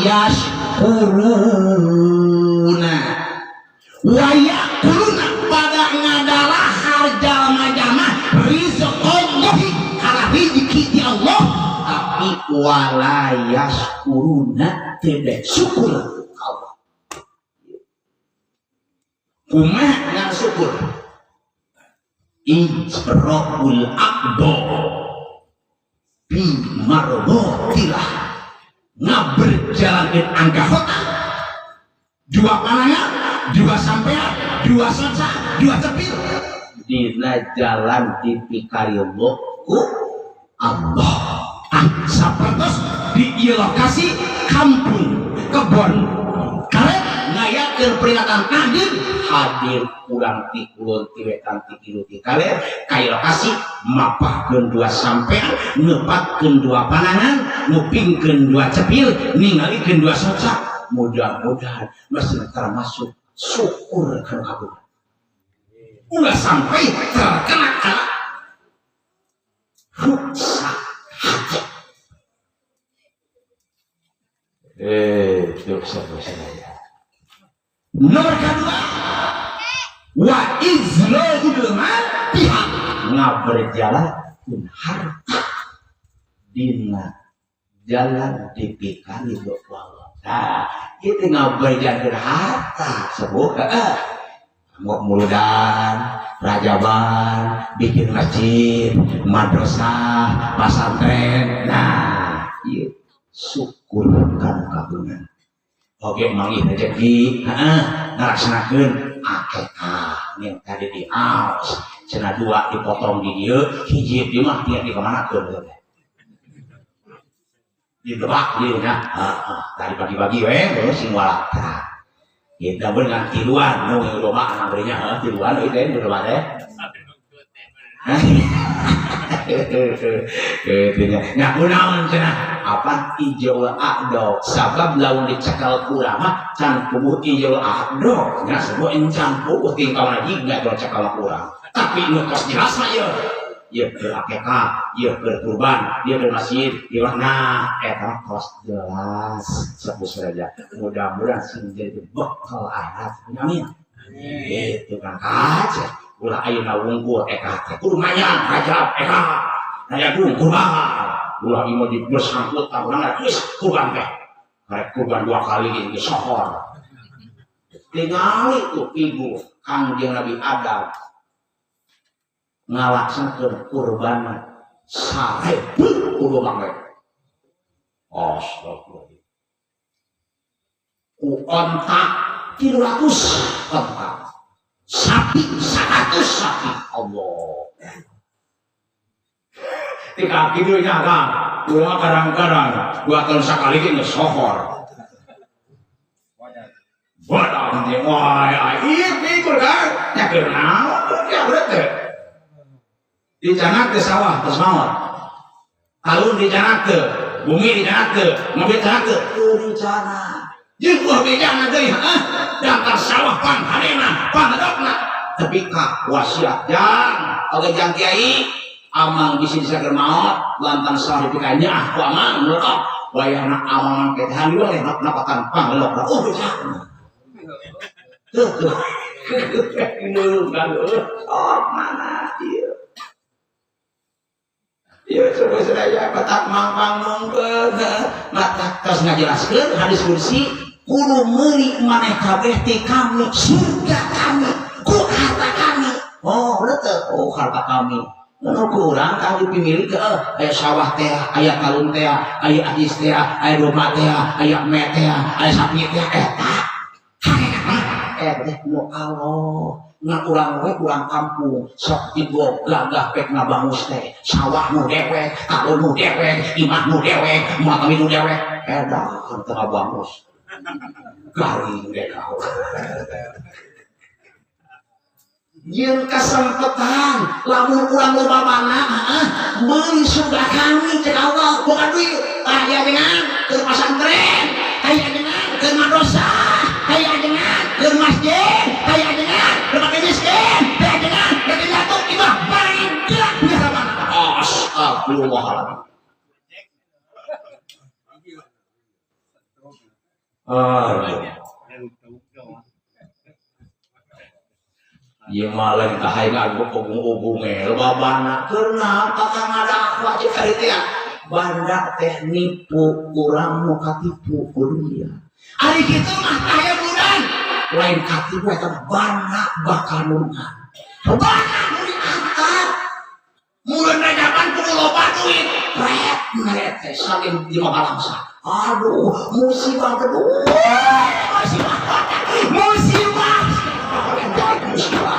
yashkuruna. Wa yaquluna pada ngadalahar jalma-jalma rizqallahi kana rizki ti Allah, tapi wala yashkuruna tidak syukur Allah. Kumaha ngan syukur? Ijra'ul aqdo bi mardotillah, ngaberjalankeun angka kota dua panangan, dua sampean, dua soca, dua cepil dina jalan dipikarillah ku Allah. Ah, sapertos di ieu lokasi kampung kebon karet ngayakeun peringatan hadir hadir urang ti kulon ti wetan ti kidul ti kaler ka lokasi mapahkeun dua sampean, neupatkeun dua panangan, ngupingkeun dua cepil, ningalikeun dua soca. Mudah-mudahan masih termasuk syukur kana kagungan. Ulah sampai terkena kana ruksak hati. Dosa saya. Nomor kedua, wa izra'ul mal pihak ngaberjalankeun harta dina jalan dipikari Allah. Nah, itu ngaberjalankeun harta sebuah mau muludan, rajaban, bikin masjid, madrasah, pesantren. Nah, ieu syukur kana kagungan. Oke, manggih rezeki, heeh, ngalaksanakeun akikah yang tadi di aos, cenah dua dipotong di dieu, hiji di mah tiap dikamanakeun teh. Dibebak dieu nya, heeh, tadi pagi-pagi we terus sing walatra. Kita pun ngan tiluan, nu domba anak berinya, heeh, tiluan euy teh domba teh. Gitu nya. Kunaon cenah? Apa ijol aqdo? Sabab lamun dicekal ulama can puguh ijol aqdo. Nya sebuah encan puguh tingkah lagi enggak cekal urang. Tapi nu tos jelas mah ieu. Ieu keur akikah, ieu keur kurban, ieu keur masjid, ieu nah eta tos jelas sepuh saja. Mudah-mudahan sing jadi bekal akhirat. Amin. Gitu kan kaca. Ulah ayeuna wungkul eka teh kudu mayang rajab eka. Naya kurban. Ulah ieu mah bersangkutan urang geus kurban teh. Karek kurban dua kali ge sohor. Tingali tuh ibu Kangjeng Nabi Adam ngalaksanakeun kurban 1000 kudu mangga. Astagfirullah. Ku onta 300 onta. Sapi 100 sapi. Allah. Tika kitu nya Kang. Urang kadang-kadang 2 tahun sakali ge geus sohor. Badan teh wah ieu pikir kan nya keur naon ya berat teh. Dicanak teh sawah terus maot. Alun dicanak teh, bumi dicanak teh, mobil dicanak teh, teu dicanak. Jeung ulah bejana deui heuh, dangkar sawah pangharena, pangadokna. Tapi ka wasiat jang, oge jang kiai amang bisi disaker maot lantan sawah dipikanya ah ku amang melekap. Wayahna amang teh handieu teh napatan panglok. Oh bejana. Tuh tuh. Nu kan oh mana ieu. Ieu coba sadaya batak mangpang nungkeun. Mata tos ngajelaskeun hadis kursi Kudu meuli maneh kabeh ti kami surga kami ku harta kami. Oh, betul. Oh, harta kami. Nu ku urang kang dipimilih ke aya sawah teh, aya kalung teh, aya ajis teh, aya domba teh, aya me teh, aya sapi teh eta. Hakikatna teh nu Allah. Ngan urang we urang kampung sok tigo gagah pek ngabangus teh, sawah nu dewek, kalung nu dewek, imah nu dewek, motor nu dewek, edan teu ngabangus. Garing deh kau. Jeung kesempatan lamun urang loba mana meuli surga kami cek Allah bukan duit aya dengan keur pasantren aya dengan keur madrasah aya dengan keur masjid aya dengan keur fakir miskin aya dengan keur jatuh imah bangga punya mana astagfirullahaladzim. Aduh. Ieu mah lain kahayang agung ogung-ogunge babana keur naon kakang ngadakwah cek ari teh banda teh nipu urang nu katipu ku dunia. Ari kitu mah aya bulan lain katipu eta banda bakal nulungan. Banda nu diangkat. Mulai rajaban kudu loba duit. Rek mere teh saling di balangsa. Aduh, musibah kedua. Musibah. Musibah. Musibah.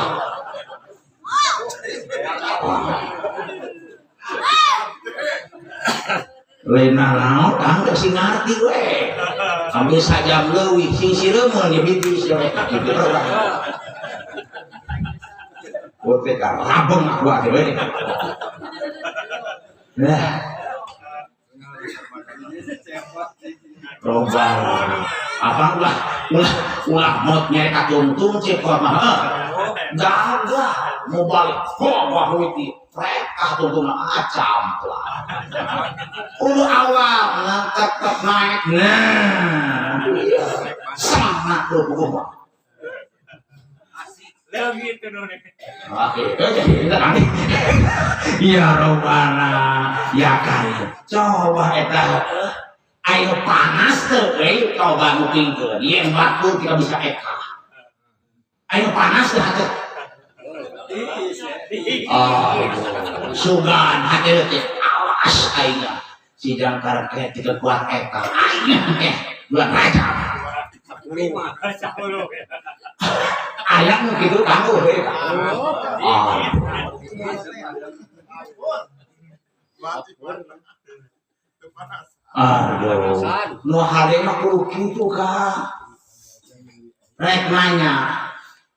Lena naon kang teh sing ngarti we. Ambil sajam leuwih sing sireumeun ye bitis we kitu urang. Kote ka rabeng aku atuh we. Nah. Roba. Abang ulah ulah ulah maut nyari katungtung cek mah. Gagah mau balik kok wah witi rek tungtung acamplak. Kudu awal ngangkat tek naik. Nah, sama tuh buku mah. Ya Robbana ya Karim. Coba eta ayo panas teu we coba mungkinkeun yen batur kita bisa eka. Ayo panas teu hate. Oh, sugan hate teh awas aing si jangkar teh tidak kuat eta. Aing teh bulan Rajab. Ayam gitu kanggo we. Oh. Aduh, nu hade mah kudu kitu ka. Rek nanya,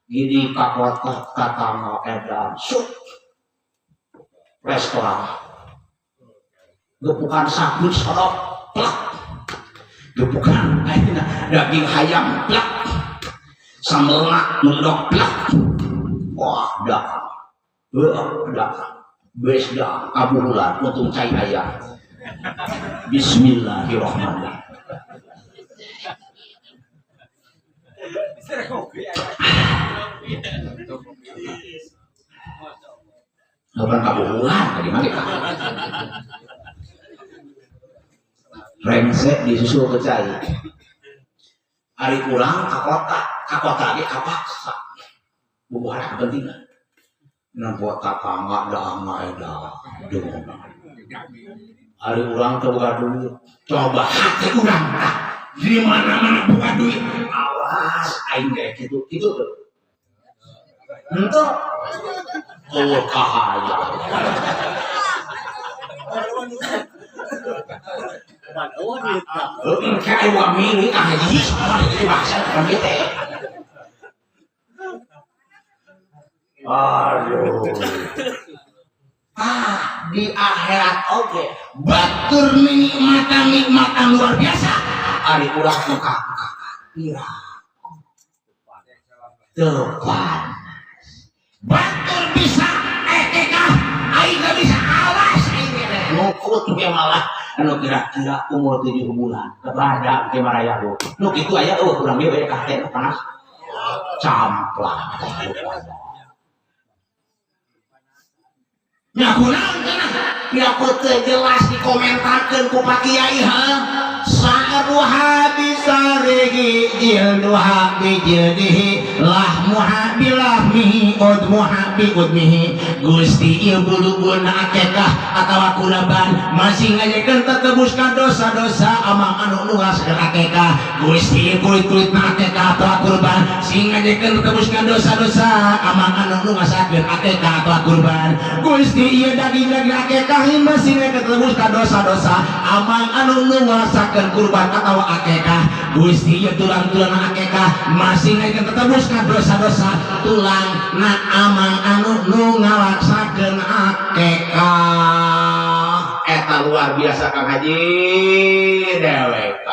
gini ka kota ka edan, sup restoran. Gepukan sabun sodok, plak. Gepukan ayeuna daging hayam, plak. Sambelna mendok, plak. Wah, dah. Heuh, dah. Bees dah, kabuhulan untung cai aya. Bismillahirrahmanirrahim. Kapan kabuhulan tadi mah kita. Rengsek disusul ke cai. Ari urang ka kota ge kapaksa. Bubuhara kepentingan. Nampak kakak dah dah. Hari urang teu boga duit, coba hati urang tah di mana-mana boga duit. Awas aing ge kitu kitu tuh. Henteu. Oh kahaya. Heuh kayak wa milik ah hiji ieu bahasa urang teh. Aduh. Ah, di akhirat oge batur nikmatan luar biasa. Ari urang muka ira. Teu panas. Batur bisa ekekah aing teu bisa awas aing teh. Nukut ge malah anu kira-kira umur 7 bulan. Kebadak ge maraya lu. Nu kitu aya eueuh urang ieu we ka teh panas. Camplak. Nyakunaon cenah? Nyaku teu jelas dikomentarkeun ku Pak Kiai ha. Sa'ruha bisarihi jilduha bijildihi lahmuha bilahmihi udmuha biudmihi. Gusti ieu bulu-buluna akekah atawa kurban masih ngajekeun tetebus ka dosa-dosa amang anu nu ngalaksanakeun akekah. Gusti ieu kulit-kulitna akekah atawa kurban sing ngajekeun tetebus ka dosa-dosa amang anu nu ngalaksanakeun akekah atawa kurban. Gusti ieu daging-daging akekah masih ngajekeun tetebus ka dosa-dosa amang anu nu ngalaksanakeun kurban atawa akekah. Gusti ieu tulang-tulang akekah masih ngajekeun tetebus ka dosa-dosa tulang na amang anu nu ngalaksanakeun akekah. Eta luar biasa Kang Haji dewek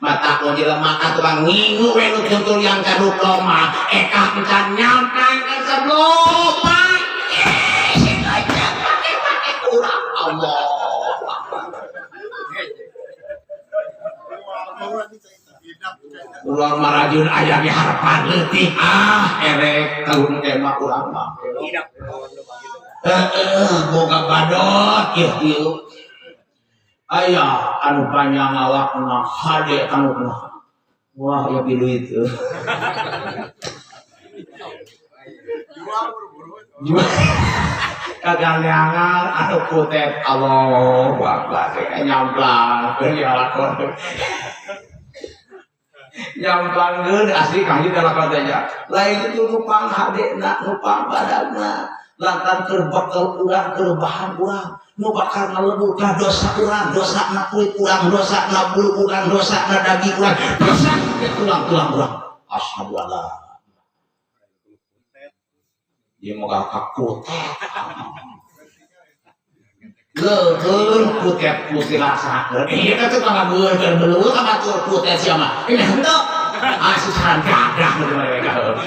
mata ku jelema ka tukang ngingu we nu tuntul yang caduk loma ekah encan nyampang ka sebelum sing aja pake-pake kurang Allah. Urang marajun aya ge harapan leutik ah erek tahun mah urang mah. Heeh boga badot ieu ieu. Aya anu panjang awakna hade tangukna. Wah ya piduit teu. Jual kagaleangan anu kutet Allahu Akbar nyamplang keur lakon. Nyampangkeun asli kang ieu lakon teh nya. Lain itu nupang hadena nupang badanna lantaran keur bekel urang keur bahan urang nu bakal ngalebur ka dosa urang, dosana kulit urang, dosana bulu urang, dosana daging urang, dosa tulang-tulang urang. Asyhadu alla. Ieu moga ka kutet. Leuheung kutet ku dilaksanakeun. Ieu teh tukang ngagueurkeun beluh ka batur kutet sia mah. Ini henteu. Ah susahan gagah nu mereka.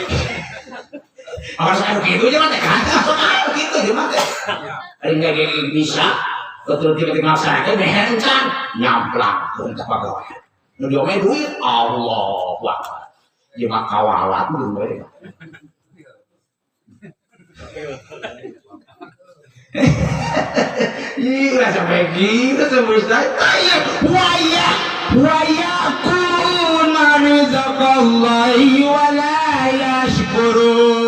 Harus anu kitu jeung teh kan. Sok anu kitu jeung teh. Ari ge bisa betul tiba-tiba ngalaksanakeun meh encan nyamplangkeun ka pagawean. Nu diome duit Allahu Akbar. Ieu mah kawalat mun mereka. Iya sampai gitu semesta. Wa yakuluna rizqallahi wa la yashkurun.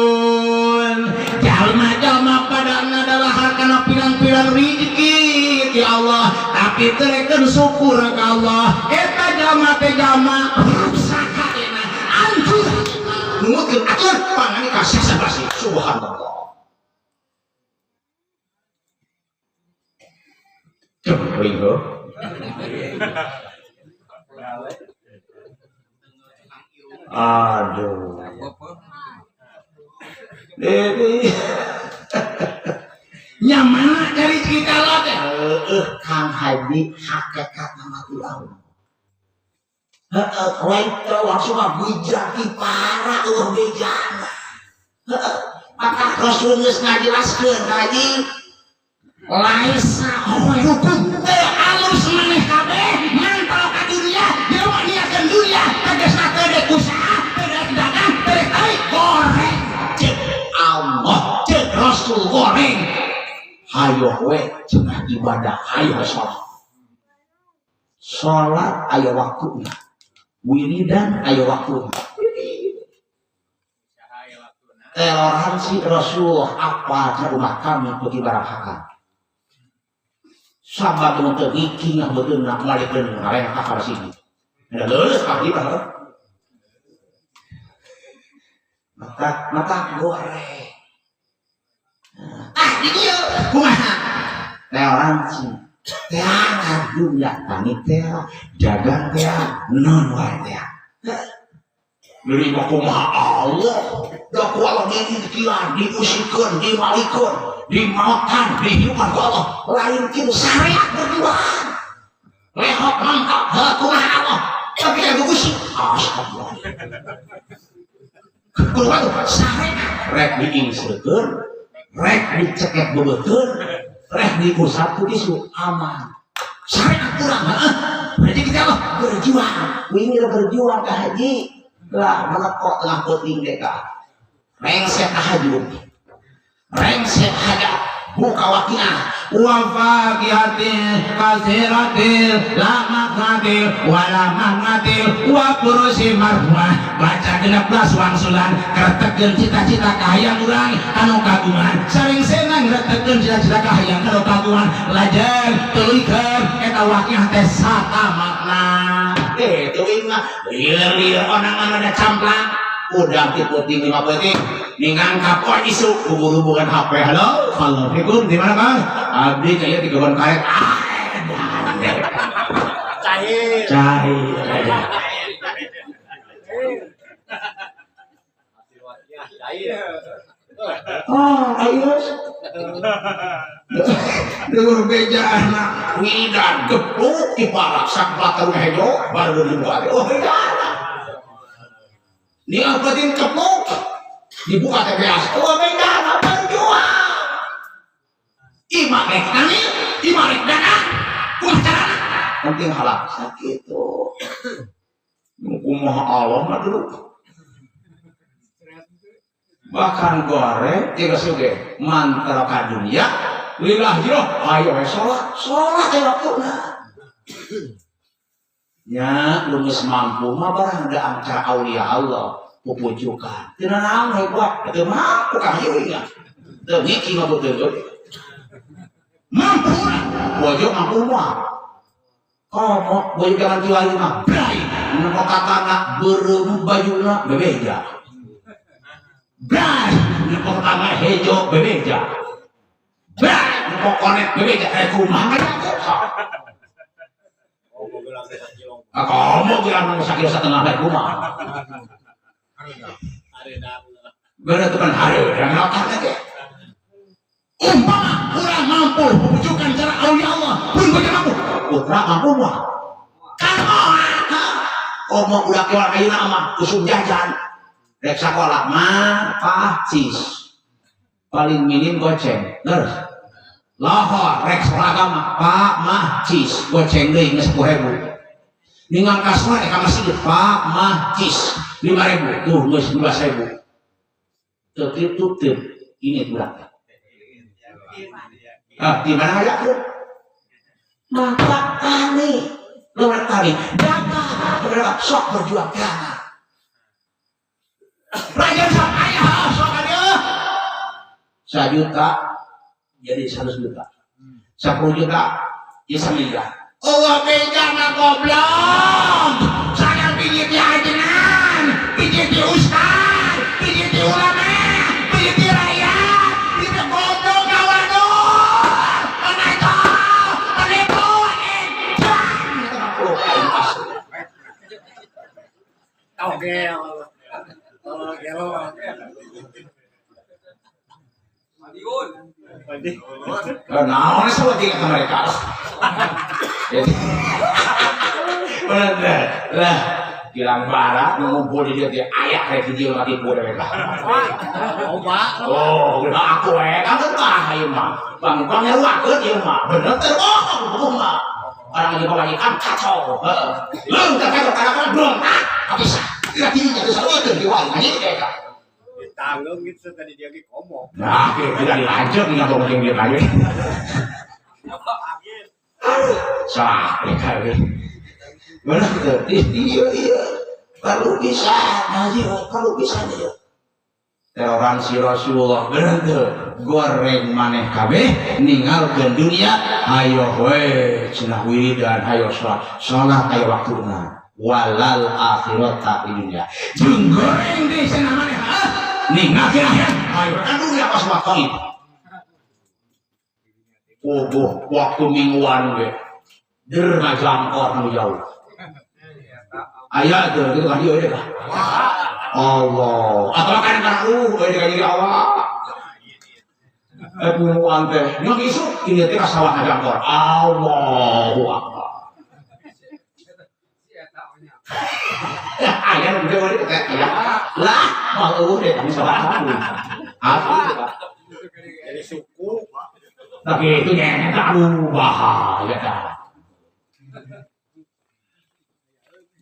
Jalma-jalma pada adalah kana pirang-pirang rezeki ti Allah, tapi teu reken syukur ka Allah. Eta jalma teh jalma rusak hatena, hancur. Nungutkeun atur pangani kasesa basi. Subhanallah. Aduh. Dewi. Nyamana dari cerita lo teh? Heeh, Kang Haji hakikat nama ti Allah. Heeh, lain teh langsung mah bijaki para eueuh bejana. Heeh, maka Rasul geus ngajelaskeun Haji laisa khairukum teu alus maneh kabeh mantau ka dunia jelema niatkeun dunia tegasna teu dek usaha teu dek dagang teu dek tarik goreng cek Allah cek Rasul goreng hayo we cenah ibadah hayo salat salat aya waktuna wiridan aya waktuna toleransi Rasulullah apa ka umat kami bagi barang sabab nu teu biking yang betul nak ngalikeun ngareng ka kana sini. Da leuleus abdi mah. Mata mata goreng. Ah di dieu kumaha? Toleransi. Teangan dunia tani teh, dagang teh, non wae teh. Deui mah kumaha Allah. Da ku Allah didikian, diusikeun, dimalikeun. Dimautan, dihidupan ku Allah. Lain kitu syariat berjuang. Lehok mangkap kumaha Allah. Tapi kan gusi. Astagfirullah. Kudu syariat rek diingseukeun, rek dicekek beubeutkeun, rek diusap ku tisu aman. Syariat kurang heeh. Berarti kita Allah berjuang. Wingi berjuang ka haji. Lah menekok tengah peuting teh ka. Rengset tahajud. Rengset hajat Buka waqiah wa faqihatin kasiratil la maqatil wala mahmatil wa furusi marfuah. Baca 16 wangsulan kretekeun cita-cita kahayang urang anu kagungan. Saring senang kretekeun cita-cita kahayang anu kagungan. Lajeng tuluykeun eta waqiah teh satamatna. Teuing mah lieur-lieur onangan ada camplang. Udah ti peuting 5 peuting ningangkap oh isuk hubung-hubungan HP. Halo, assalamualaikum, di mana Kang? Abdi kayaknya di kebun karet. Ah, cair. Cair. Oh, ayo. Dengar beja anak widan gepuk di parak sak batur hejo baru dibuka. Oh, iya. Ni penting kepuk dibuka TPS. Oh, beda apa jual? Ima rek tani, ima rek dagang. Kumaha carana? Penting halal sakitu. Kumaha Allah mah dulu. Bahkan goreng tiga suge mantra ka dunia lillah jiro ayo we salat salat teh waktuna. Nya lu geus mampu mah barang da angcar aulia Allah pupujukan. Teu naon hebat teu mampu ka ieu nya. Teu ngiki mah betul. Mampu urang bojo mampu mah. Komo bojo jangan kiwari mah brai nu katana beureum bajuna bebeja. Brai nu katana hejo bebeja. Brai nu konet bebeja kumaha nya. Kamu gelang sakit setengah baik rumah. Benar tuh kan hari dan otaknya. Umpama kurang mampu mewujudkan cara aulia Allah pun bagi mampu. Putra mampu mah. Kan oh mau udah keluar ayeuna mah usum jajan. Rek sakola mah pacis. Paling minim goceng. Terus lohor rek seragam pak mah cis goceng deui geus 10.000. Ningang kasur ka masjid pak mah cis 5.000 tuh geus 12.000. Teu kitu teu ini budak. Ah di mana aya tuh? Maka tani luar tani dagang berapa sok berjuang jangan. Raja sok ayah sok aja. 1 juta jadi 100 juta. 10 juta jadi 1 miliar. Allah beda mah goblok. Saya pijit di ajengan, pijit di ustad, pijit di ulama, pijit di rakyat, pijit goblok ngawadul. Pengaco, penipu, edan. Togel. Togel. Nah, orang sebut ke mereka. Bener, lah, gilang barat ngumpul di dia ayak kayak video mati boleh mereka. Oh, aku kan tah ieu mah. Bang bang nyaruakeun ieu mah. Bener teh bohong mah. Orang lagi kebanyakan kacau. Heeh. Leung kacau kadang-kadang belum ah, bisa. Tidak tidinya geus eueuh diwali anjing eta. Ditanggung gitu tadi dia ge ngomong. Nah, tidak dilanjut ngomong jeung dia lagi. Aduh, salah kali. Benar gitu. Iya, iya. Kalau bisa, ngaji, kalau bisa dia. Toleransi Rasulullah bener tuh. Goreng maneh kabeh ninggalkeun dunia, ayo we cenah wiridan, ayo salat. Salat aya waktuna. Walal akhirata di dunia. Jeung goreng deui cenah maneh, ah, ninggalkeun akhirat. Ayo kan dunia pas waktu itu. Oh, waktu mingguan ge. Der ngajangkor nu jauh. Aya teu kitu kan ieu deh. Allah. Atau kan kana euy deui ka Allah. Mingguan teh. Nya isuk ieu teh ka sawah ngajangkor. Allahu akbar. Aya nu gede teh ya. Lah, mah eueuh deh kami sabaraha. Asli. Jadi suku. Tapi itu nyenek aduh bahaya dah.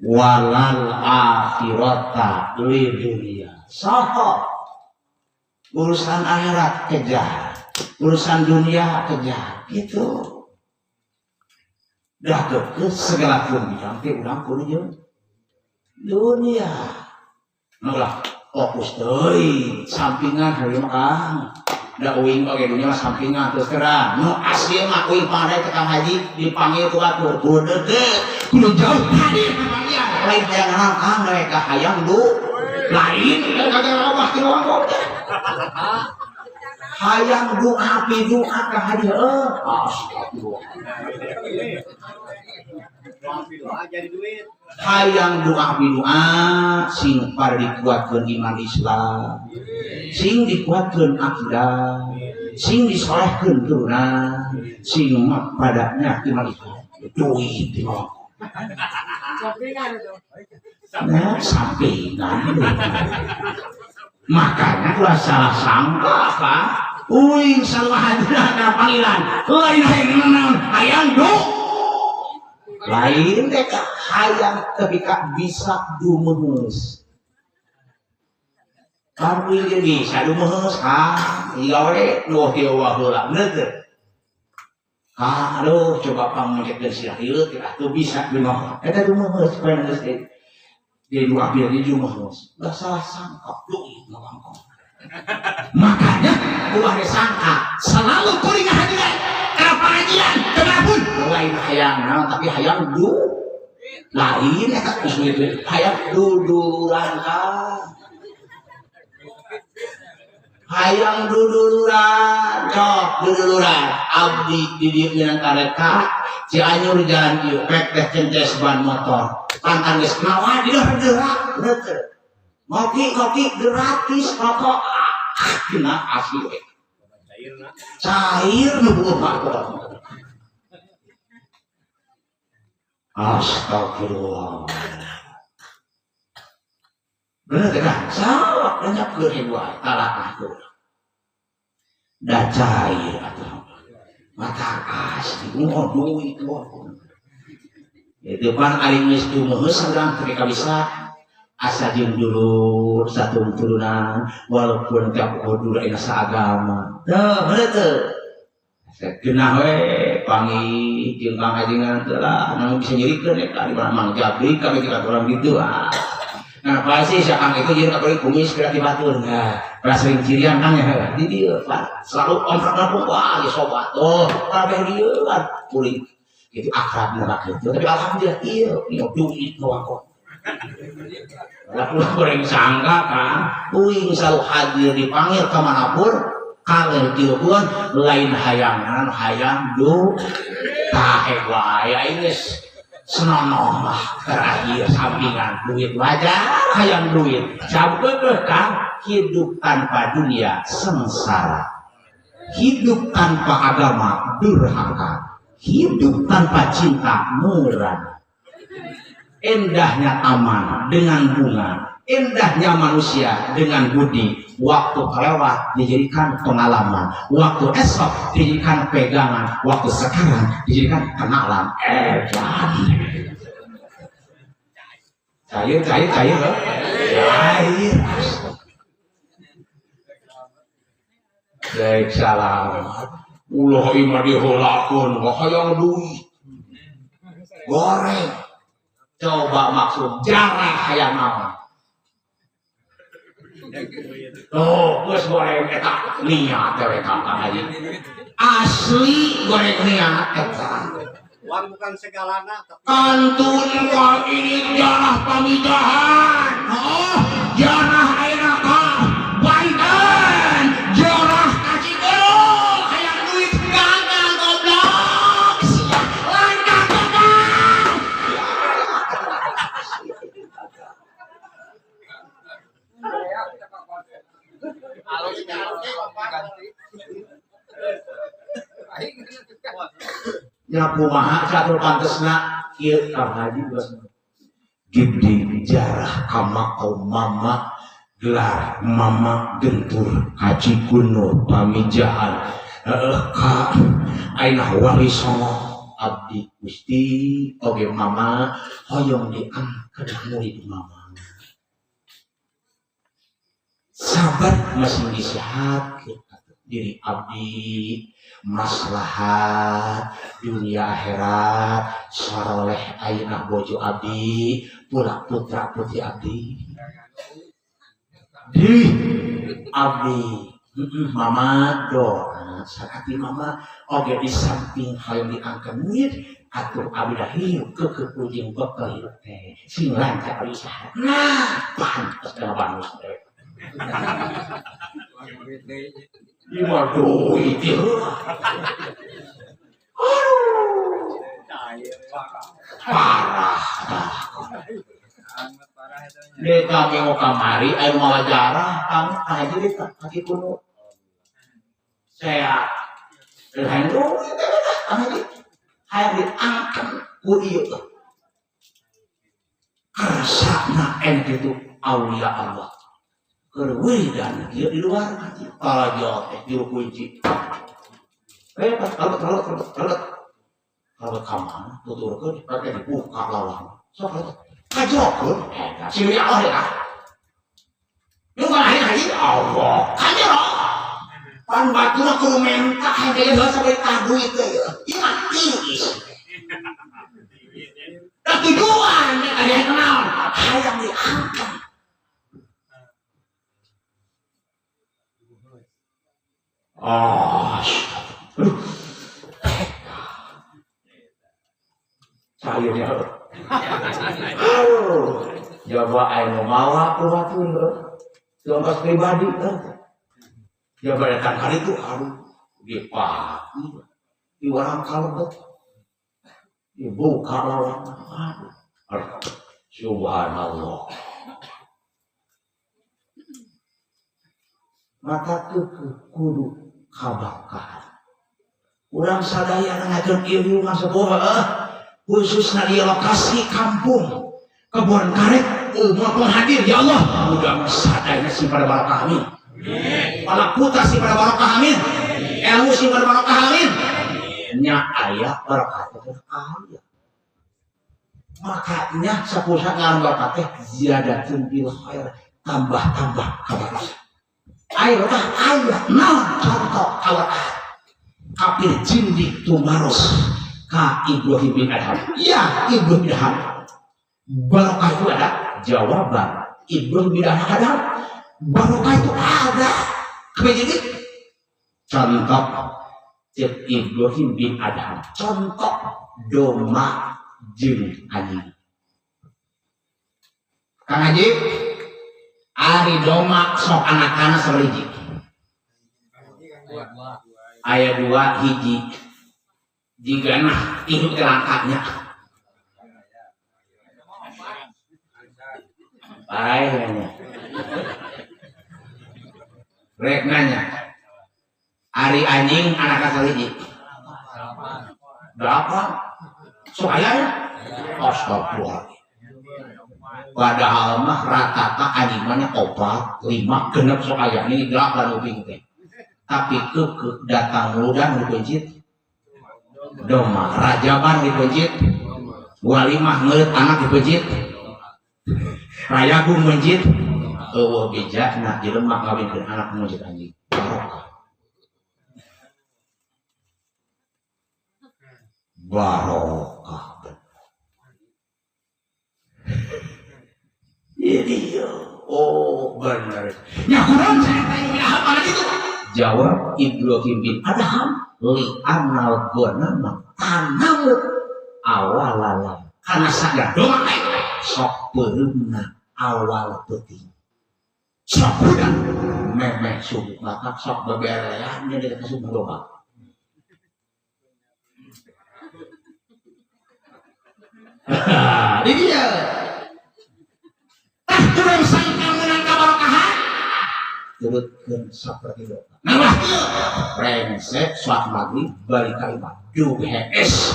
Walal akhirata li dunia. Soho urusan akhirat kejar. Urusan dunia kejar gitu. Dah ke segala pun bidang teh urang kudu jeung dunia. Ulah fokus deui sampingan hari mah Kang. Da uing oge dunia mah sampingan terus terang. Nu asli mah uing pandai ke Kang Haji dipanggil ku batur kudu deukeut, kudu jauh hadir panggilan. Lain hayang naon Kang mereka hayang du lain kagak rawah ti ruang. Hayang doa pi doa ka Haji heuh. Astagfirullah. Doa jadi duit. Hayang doa pi doa sing pada dikuatkeun iman Islam. Sing dikuatkeun akidah, sing disolehkeun turunan, sing padanya iman Islam. Duit di bawah. Nah, sampingan. Makanya ulah salah sangka Pak. Uing salah hadirna panggilan. Lain hayang naon, hayang du. Lain teh hayang ketika bisa dumeus. Kan uing ge bisa dumeus, ah, iya we nu kieu heula bener teu? Ah, aduh coba pangmencetkeun sia ieu teh atuh bisa dumeus. Eta dumeus poe geus teh. Jadi dua api di dumeus. Ulah salah sangka duit ngawangkong. Makanya ulah disangka selalu kuring hadiran kana pengajian kemanapun lain hayang naon tapi hayang du lain eta geus duit hayang duduluran ka hayang duduluran cok duduluran abdi di dieu ngeunang kareta Cianjur jalan ieu pek teh cences ban motor pantan geus mawa di gerak teu ngopi-ngopi gratis rokok kena asli we. Cair nu bueuh Pak. Astagfirullah. Bener teh kan? Salah lenyapkeun hewa talakah teu. Da cair atuh. Mata asli mau duit wah. Itu pan ari geus dumeus urang teu bisa asa jeung dulur satu turunan walaupun tiap dulur aya saagama. Teu bener teu? Genah we panggih jeung Kang Haji ngan teu lah nang bisa nyerikeun eta di mana Mang Jabri kami kita orang gitu ah. Nah pasti si Kang itu jeung kabeh kumis geura ti batur. Nah, pernah sering cirian Kang ya di dieu Pak. Selalu omprok wah ge sobat. Oh, kabeh dieu kan kuring. Itu akrab mah kitu. Tapi alhamdulillah ieu duit mah. Lah ulah goreng sangka kan, uing selalu hadir dipanggil kemanapun, kaleh jeuheun lain hayangan hayang du tahe wae aing geus senonoh mah terakhir sampingan duit wajar hayang duit. Sabeukeun kan hidup tanpa dunia sengsara, hidup tanpa agama durhaka, hidup tanpa cinta murah. Indahnya taman dengan bunga, indahnya manusia dengan budi. Waktu kelewat dijadikan pengalaman, waktu esok dijadikan pegangan, waktu sekarang dijadikan kenalan. Edan. Cair, cair, cair, cair. Baik salam. Ulah imah diheulakeun, hayang duit. Goreng. Coba maksud jarah hayang naon. Oh, geus goreng eta niat teh Kang Haji. Asli goreng niat eta. Uang bukan segalana tapi kantun kal ini jarah pamijahan. Oh, jarah ayeuna ka Banten, jarah ka Ciberung, hayang duit gagal goblok. Sia langkah gagal. Nya kumaha catur pantesna kieu Kang Haji geus gede jarah ka makom mama gelar mama gentur Haji Gunur pamijahan heeh ka ayeuna wali songo abdi Gusti oge mama hoyong diangkat murid mama. Sabar masih disihatkeun. Diri abdi maslahat dunia akhirat saroleh ayeuna bojo abdi pula putra putri abdi di abdi mama doa sakati mama oge di samping hayang diangkat muid atuh abdi dah hirup keukeuh ujung bekal hirup teh sing lancar usaha nah pantes kana banus teh lima duit aduh parah deka minggu kamari ayo mawa jarah kang haji deka kaki kuno saya lain duit kang haji hayang diangkat ku ieu kersana ente itu aulia Allah kerwiridan dia di luar kalau teh juru kunci kalau kamar tuturkeun pakai dibuka lawang sok kajokeun sing Allah ya nu kana haji Allah kajero pan baturna kudu menta hayang heula sampai tah duit teh ieu mah tinggi da tujuan aya naon hayang diangkat. Ah, aduh, cairnya, aduh, jaba ayo mawa ku batur, ongkos pribadi, jaba datang kali itu, aduh, dipakai, di orang kalebet, dibuka lawang, aduh, aduh, subhanallah. Maka kudu kabarkahan. Urang sadaya ngajeun ilmu sepuh khususna di lokasi kampung Kebon Karet umur penghadir ya Allah mudah sadaya sing pada barokah amin. Para putra sing pada barokah amin. Ilmu sing pada barokah amin. Nya aya barokah teh aya. Makanya sepuh ngaran barokah teh ziyadatun bil khair tambah-tambah kabarokah. Ayo tah aya naon contoh kabarokah kafir jindik tumaros ka Ibrahim bin Adham. Ya Ibrahim bin Adham barokah itu ada jawaban Ibrahim bin Adham barokah itu ada. Jadi contoh cek Ibrahim bin Adham contoh doma jeung anjing. Kang Haji ari doma sok anak-anak sabariji aya dua hiji jigana hidup terangkatnya parah nanya rek nanya ari anjing anak sabariji berapa sok aya ya astagfirullah. Padahal mah rata-rata anjing mana 4, 5, 6 sok aya ini 8 uping teh. Tapi keukeuh datang ludan dipencit doma, rajaban dipencit, walimah ngeureut anak dipencit, rayagung mencit, eueuh bejana jelema ngawinkeun anak mencit anjing. Barokah. Barokah. Ini oh benar. Ya kurang saya tanya apa lagi itu? Jawab Ibrahim bin Adham li anal gonama tanamu awalala karena sadar doa sok pereuna awal penting. Sok budak memeh subuh maka sok beberean nya di subuh doa. Ini dia. Tah kurang sangka menang kabarokahan turutkeun saperti doa. Nah kieu rengsek salat maghrib balik ka imah dug hees.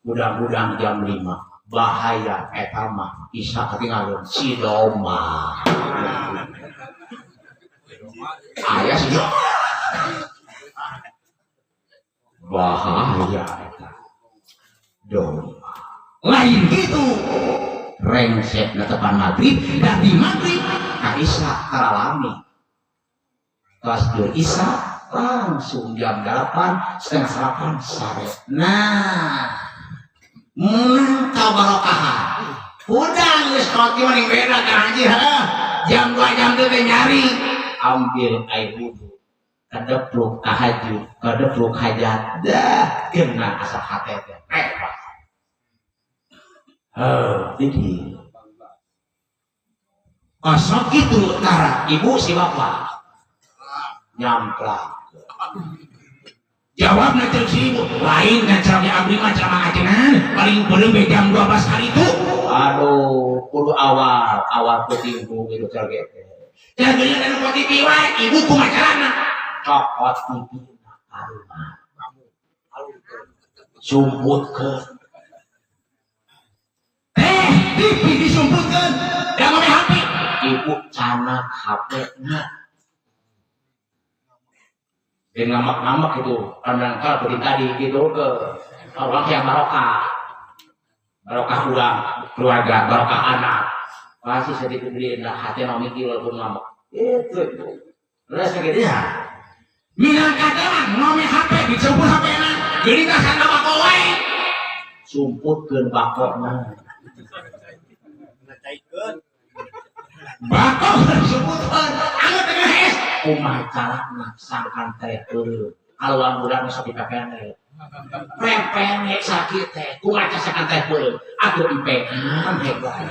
Mudah-mudahan jam 5 bahaya eta mah isa katinggalkeun si doma. Aya si doma. Bahaya eta. Doma. Lain gitu. Rengsek netepan maghrib dan di maghrib ka isya taralami. Kelas 2 isya Langsung jam 8 8:30 sare. Nah, menang kabarokahan. Udah geus kolot mah beda kan haji heuh. Jam 2 jam 3 teh nyari ambil air wudu. Kadepluk tahajud, kadepluk hajat. Dah kena asa hate teh. Hebat. Heuh, jadi kosok itu tara ibu si bapak nyamplak. Jawabna ceuk si ibu, lain kan ceramah abdi mah ceramah ajengan, paling beureum be jam 12 hari itu. Aduh, kudu awal, awal penting ku gitu ceramah teh. Ya geuning anu TV wae, ibu kumaha carana? Cokot TV na karumah. Sumputkeun. Teh, TV disumputkeun. Da ngome HP. Ibu canak HP-na. Dia ngamak-ngamak gitu, kadang-kadang seperti tadi gitu ke orang yang barokah, barokah uang, keluarga, barokah anak, pasti sedikit beliin lah hati mau mikir walaupun ngamak. Itu, terus gitu ya. Minang kata ngome HP disumput HP-na, geuning ka sana bako wae. Sumputkeun bakona. Nacaikeun. Bako disumputkeun, anget tengah es. Kumaha carana sangkan teh eureun. Haluan budak nu sok dipepene. Pepene sakit teh, kumaha sangkan teh eureun. Atuh impengan hebat.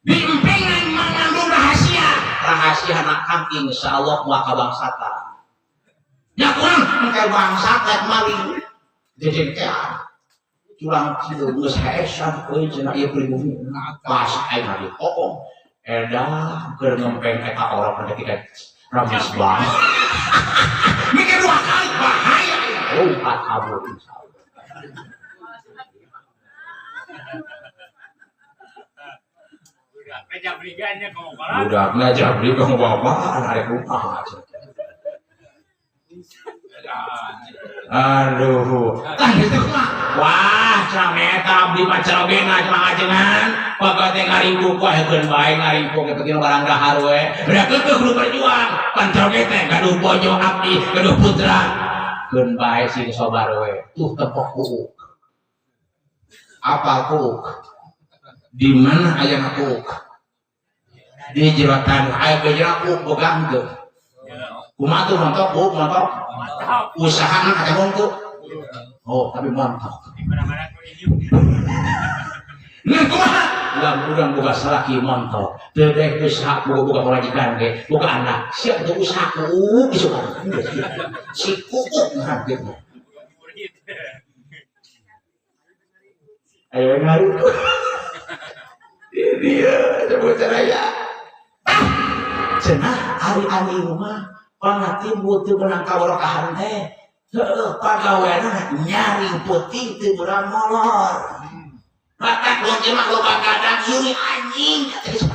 Diimpengan mengandung rahasia. Rahasia anak kang insyaallah moal ka bangsata. Ya kurang engke bangsat rek maling. Jejen teh curang kieu geus heesan euy cenah ieu pribumi. Pas aing mah dihoong. Edah keur ngempeng eta orang ketika ramis banget. Mikir dua kali bahaya. Lompat kabur insyaallah. Budaknya jabrigannya kamu bapak. Budaknya jabri kamu bapak arek lupa. Aduh, tah kitu mah. Wah, cenah eta abdi mah cerogena cenah ajengan. Pagate ngaringkuk wae keun bae ngaringkuk ge penting barang dahar we. Udah keukeuh kudu berjuang. Pan ceroge teh gaduh bojo abdi, gaduh putra. Keun bae sing sabar we. Tuh tepok kuuk. Apa kuuk? Di mana aya kuuk? Di jero tanah aya gejala kuuk boga henteu. Kumaha tuh montok kuuk montok? Usahana kata montok. Oh, tapi montok. Di mana-mana tuh inyuk. Nah, kumaha? Urang boga salaki montok. Teu dek usaha boga pamajikan ge, boga anak. Siap teu usaha kuuk isukan. Si kuuk nah gitu. Ayo ngaruh. Dia sebut caranya. Cenah ari-ari mah pangatimbul teu meunang kabarokahan teh. Heueuh pagaweana nyaring peuting teu meunang molor. Batak lu mah loba gadang yuri anjing kata geus.